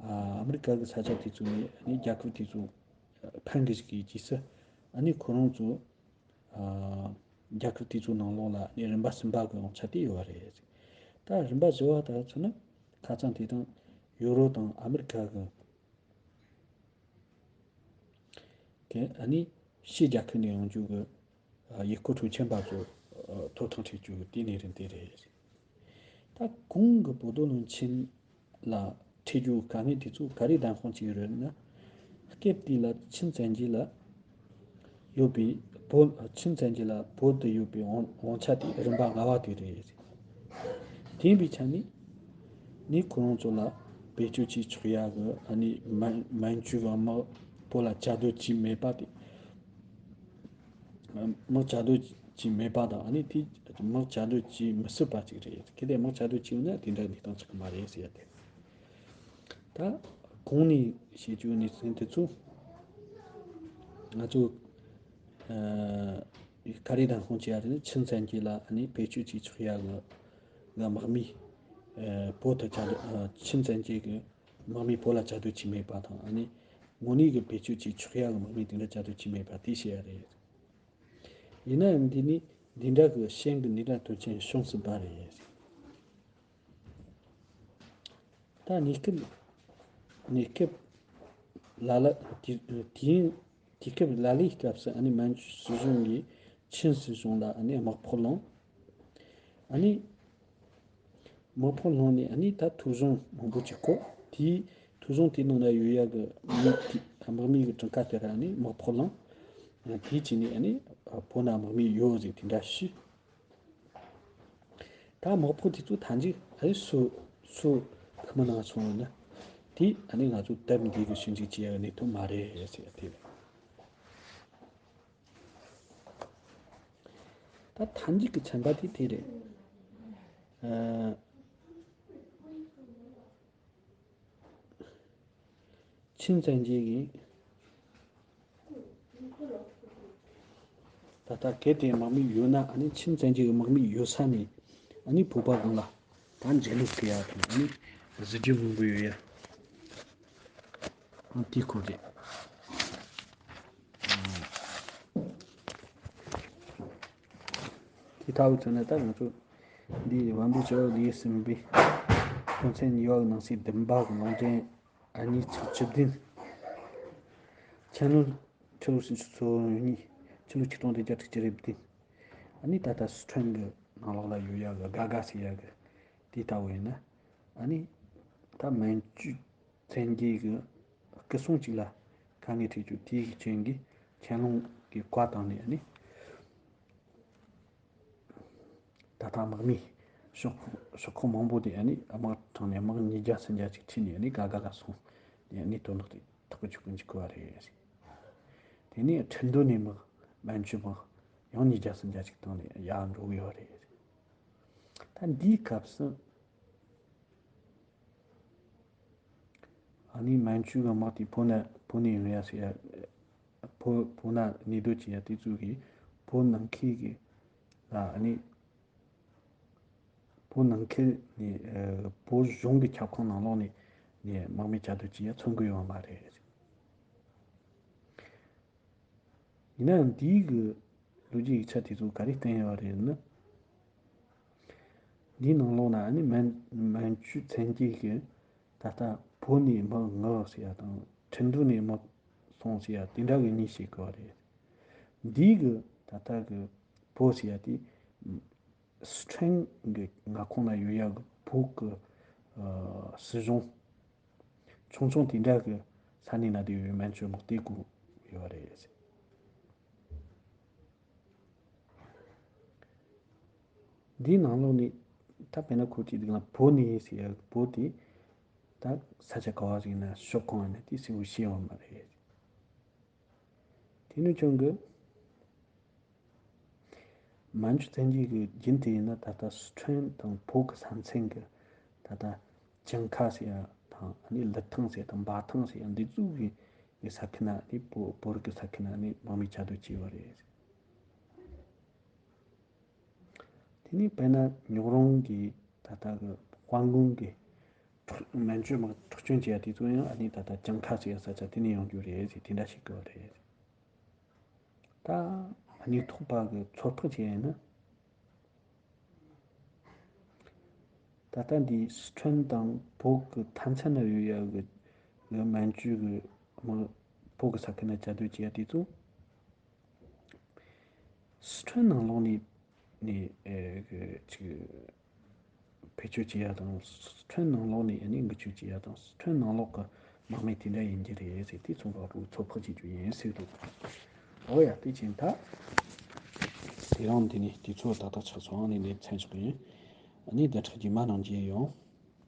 ཨ་ཨ་མི་རི་ཀ་གི་ས་ཆ་དེ་ཚོ་ནས་ཨ་ནི་རྒྱལ་ཁབ་དེ་ཚོ་ཕན་གི་ཞིག་གི་རྗེས་སུ་ཨ་ནི་ཁོ་རང་ཚོ་ཨ་རྒྱལ་ཁབ་དེ་ཚོའི་ནང་ལོགས་ལ་ཨ་ནི་རིམ་པ་གསུམ་པ་གི་དབང་ཆ་དེ་ཡོད་པ་རེད། ད་རིམ་པ་བཞི་བ་ལྟར་མཚོན་ན་ཁ་སང་དེ་དང་ཡུ་རོབ་དང་ཨ་མི་རི་ཀ་གི་གི་ཨ་ནི་ཕྱི་རྒྱལ་ཁབ་ནས་ཡོང་རྒྱུ་གི་ཡུལ་སྐོར་སྤྲོ་འཆམ་པ་ཚོ་ཐོབ་ཐང་སྤྲད་རྒྱུ་གི་དེ་ནས་རིམ་དེ་རེད། ད་གོང་གི་བོད་དོན་བློན་ཆེན་ལ་འཕྲད་རྒྱུ་དཀའ་ངལ་དེ་ཚོ་ག་རེ་བདེན་དཔང་བྱེད་ཀྱི་རེད་ན། སྐབས་དེ་ལ་ཆིན་བཙན་རྒྱལ་ལ་ཡོད་པའི་བོད་ཆིན་བཙན་རྒྱལ་ལ་བོད་དུ་ཡོད་པའི་དབང་དབང་ཆ་དེ་རིམ་པ་ལྔ་པ་དེ་རེད། དེ་ཡིན་པའི་ཆ་ནས་ནི་ཁོ་རང་ཚོ་ལ་བེད་སྤྱོད་བྱེད་ཆོག་ཡ་གི་ཨ་ནི་མན་མན་ཇུ་གི་དམག་བོད་ལ་བཅའ་སྡོད་བྱས་མེད་པ་དེ། དམག་བཅའ་སྡོད་བྱས་མེད་པ་དང་ཨ་ནི་དེ་དམག་བཅའ་སྡོད་བྱས་མི་སྲིད་པ་ཅིག་རེད། གལ་ཏེ་དམག་བཅའ་སྡོད་བྱས་ཡོད་ན་དེ་འདྲ་གནས་སྟངས་ཆགས་ཀྱི་མ་རེད་ཟེར་ཡ་དེ། ད་ གོང་ནས་བཤད་རྒྱུ་གནས་ཚུལ་འདི་ཚོ་ང་ཚོ་ཨ་ག་རེ་དང་ཁུངས་བཅད་ཡ་རེད། ཆིན་བཙན་རྒྱལ་ལ་ཨ་ནི་བེད་སྤྱོད་བྱེད་ཆོག་ཡ་གི་གི་དམག་མི་ཨ་བོད་དུ་བཅའ་སྡོད་ཨ་ཆིན་བཙན་རྒྱལ་གི་དམག་མི་བོད་ལ་བཅའ་སྡོད་བྱས་མེད་པ་དང་། ཨ་ནི་དངོས་གནས་གི་བེད་སྤྱོད་བྱེད་ཆོག་ཡ་གི་དམག་མི་དེ་འདྲ་བཅའ་སྡོད་བྱས་མེད་པ་དེ་བཤད་ཡ་རེད། ཡིན་ནའང་འདི་ནི་འདི་འདྲ་གི་ཤན་གི་ནི་འདྲ་དོན་ཆེན་བྱུང་སྲིད་པ་རེད། ད་གནས་སྐབས་གནས་སྐབས་ལ་ལ་དུས་དུས་ཡུན་དུས་སྐབས་ལ་ལའི་སྐབས་སུ་ཨ་ནི་མན་ཇུ་སྲིད་གཞུང་གིས་ཆིན་སྲིད་གཞུང་ལ་ཨ་ནི་དམག་ཕོག་བསླངས། ཨ་ནི་དམག་ཕོག་བསླངས་ནས་ཨ་ནི་ད་ཐོ་གཞུང་མང་པོ་ཅིག་བཀོད། དེའི་ཐོ་གཞུང་དེའི་ནང་ན་ཡོད་ཡ་གི་མི་དེ་དམག་མི་གི་གྲངས་ཀ་དེ་ར་ཨ་ནི་དམག་ཕོག་བསླངས། དེའི་རྗེས་ནས་ཨ་ནི་བོད་ན་དམག་མི་ཡོད་ཟེར་དེ་འདྲ་ཞུས། ད་དམག་ཕོག་དེ་ཚོ་ཐམས་ཅད་ཨ་ནི་སུ་སུ་ཁ་མ་ནང་སོང་ཡོད་ན་དེ་ཨ་ནི་ང་ཚོ་སྟབས་བདེ་གི་ཞིབ་འཇུག་བྱེད་ཡ་གི་གནས་ཐུབ་མ་རེད་ཟེར་ཡ་དེ་རེད། ད་ཐམས་ཅད་ཀྱི་ཚན་པ་དེ་དེ་རེད། ཨ་ཆིན་བཙན་རྒྱལ་གྱིས་ད་ལྟ་གལ་ཏེ་དམག་མི་ཡོད་ན་ཨ་ནི་ཆིན་བཙན་རྒྱལ་གྱི་དམག་མི་ཡོད་ས་ནས་ཨ་ནི་བོད་པ་གང་ལ་ད་འཇིགས་སྣང་སྐྱེ་ཡ་དང་ཨ་ནི་གཟི་བརྗིད་སྔོན་པོ་ཡོད་ཡ། ཨང་དེ་ཁོ་རེད། དེ་ལྟ་བུ་བྱས་ན་ད་ང་ཚོ་འདི་དབང་པོ་བྱ་བ་ལས་ཟིན་པའི་དོན་ཚན་གཉིས་པ་ནང་གསེས་བདུན་པ་གི་ལུང་འདྲེན་ཨ་ནི་ཚིག་བཅུ་བདུན། ཆན་ལུང་ཕྱི་ལོ་སུམ་ཅུ་སོ་གཉིས་ཕྱི་ལོ་ཆིག་སྟོང་བརྒྱད་བརྒྱ་དྲུག་ཅུ་རེ་བདུན། ཨ་ནི་ད་ལྟ་སི་ཁྲོན་གི་ནང་ལོགས་ལ་ཡོད་ཡ་གི་དགའ་དགའ་ཟེར་ཡ་གི་དེ་ལྟ་བུ་ཡིན་ན། ཨ་ནི་ད་མན་ཇུ་བཙན་རྒྱལ་གྱི་སྐུ་སྲུང་གཅིག་ལ་དཀའ་ངལ་འཕྲད་རྒྱུ་དེའི་རྐྱེན་གྱིས་ཆན་ལུང་གིས་བཀའ་བཏང་ནས་ཨ་ནི་ད་ལྟ་དམག་མི་ཤོག་ཤོག་ཁག་མང་པོ་དེ་ཨ་ནི་དམག་དྲངས་ནས་དམག་ཉིས་བརྒྱ་སུམ་བརྒྱ་ཅིག་ཁྲིད་ནས་ཨ་ནི་ག་ག་ལ་སོང་ནས་ཨ་ནི་དོན་དག་དེ་ཐག་གཅོད་གི་འཇུག་གི་བ་རེད། དེ་ནས་ཁྲིན་ཏུའུ་ནས་དམག་མན་ཇུ་དམག་ཡང་ཉིས་བརྒྱ་སུམ་བརྒྱ་ཅིག་བཏང་ནས་ཡར་འགྲོ་གི་ཡོད་རེད། ད་འདིའི་སྐབས་སུ་ཨ་ནི་མན་ཇུ་གི་དམག་དེ་བོད་ནས་བོད་ནས་ཡོང་ཡ་ཟེར་ཡ། བོད་བོད་ན་གནས་སྡོད་བྱེད་ཡ་དེ་ཚོ་གིས་བོད་ནང་ཁུལ་གྱི་ལ་ཨ་ནི་བོད་ནང་ཁུལ་ནས་ཨ་བོད་གཞུང་གི་ཁྱབ་ཁོངས་ནང་ལོགས་ནས་ནས་དམག་མི་བཅའ་སྡོད་བྱེད་ཡ་མཚོན་གྱི་ཡོད་མ་རེད། ཡིན་ནའང་འདིའི་གི་ལོ་རྒྱུས་ཡིག་ཆ་དེ་ཚོ་ག་རེ་བསྟན་ཡོད་རེད་ན། འདིའི་ནང་ལོགས་ན་ཨ་ནི་མན་མན་ཇུ་བཙན་རྒྱལ་གྱིས་ད་ལྟ་བོད་ནས་དམག་མངགས་ཟེར་ཡ་དང་ཁྲིན་ཏུའུ་ནས་དམག་སོང་ཟེར་ཡ་དེ་འདྲ་གི་གཉིས་བཤད་གི་བ་རེད། འདིའི་གི་ད་ལྟ་གི་བོད་ཟེར་ཡ་དེ་སི་ཁྲོན་གི་མངའ་ཁོངས་ན་ཡོད་ཡ་གི་བོད་གི་ཨ་སྲིད་གཞུང་ཆུང་ཆུང་དེ་འདྲ་གི་ས་གནས་ན་དེ་ཡོད་མན་ཇུ་དམག་དེ་བཀོད་ཡོད་རེད། འདིའི་ནང་ལོགས་ནས་ད་དཔེར་ན་ཁོ་གཅིག་འདུག་ན་བོད་ནས་ཟེར་ཡ་བོད་དེ་ད་ས་ཆ་ག་བ་ཞིག་ན་ཤོག་གང་ཡིན་ན་དེ་གསལ་པོ་ཤེས་ཡོད་མ་རེད། དེ་ནས་ཀྱང་གི་མན་ཇུ་བཙན་རྒྱལ་གྱི་རྒྱུན་དེ་ཡིན་ན་ད་ལྟ་སི་ཁྲོན་དང་བོད་ཀྱི་ས་མཚམས་ཀྱི་ད་ལྟ་ཅང་ཁ་ཟེར་ཡ་དང་ཨ་ནི་ལི་ཐང་ཟེར་ཡ་དང་འབའ་ཐང་ཟེར་ཡ་འདི་ཚོ་གི་གི་ས་ཁུལ་ན་ཨ་ནི་བོད་བོད་རིགས་ཀྱི་ས་ཁུལ་ན་ཨ་ནི་དམག་མི་བཅའ་སྡོད་བྱས་པ་རེད། དེ་ནས་དཔེར་ན་ཉོག་རོང་གི་ད་ལྟ་གི་དཔལ་མགོན་གྱི་ཁྲག་མན་ཇུ་དམག་ཁྲག་སྐྱོན་བྱས་ཡ་དེ་ཚོ་ཡང་ཨ་ནི་ད་ལྟ་ཅང་ཁ་ཟེར་ཡ་ས་ཆ་དེ་ནས་ཡོང་རྒྱུ་རེད་ཟེར་དེ་འདྲ་ཞིག་གི་རེད། ད་སྙིང་ཐག་པ་གི་ཚོད་དཔག་བྱས་ཡིན་ན། ད་ལྟ་འདི་སི་ཁྲོན་དང་བོད་ཀྱི་མཐའ་མཚམས་ན་ཡོད་ཡ་གི་གི་མན་ཇུ་གི་དམག་བོད་ཀྱི་ས་ཁུལ་ན་བཅའ་སྡོད་བྱེད་ཡ་དེ་ཚོ། སི་ཁྲོན་ནང་ལོགས་ནས་ནས་ཨེ་གི་ཅིག་བེད་སྤྱོད་བྱེད་ཡ་དང་སི་ཁྲོན་ནང་ལོགས་ནས་ཨ་ནི་འགུལ་སྐྱོད་བྱེད་ཡ་དང་སི་ཁྲོན་ནང་ལོགས་ཀྱི་དམག་མི་དེ་འདྲ་ཡིན་གྱི་རེད་ཟེར་དེ་ཚོ་བར་དུ་ཚོད་དཔག་བྱེད་རྒྱུ་ཡིན་ཟེར་འདུག་འོ་ཡ་དེ་ཕྱིན་ད་དེ་རིང་འདི་ནས་དུས་ཚོད་ཏག་ཏག་ཆགས་སོང་། ཨ་ནི་ནས་མཚམས་འཇོག་གི་ཡིན། ཨ་ནི་ཟླ་ཁྲག་རྗེས་མ་ནང་མཇལ་ཡོང་།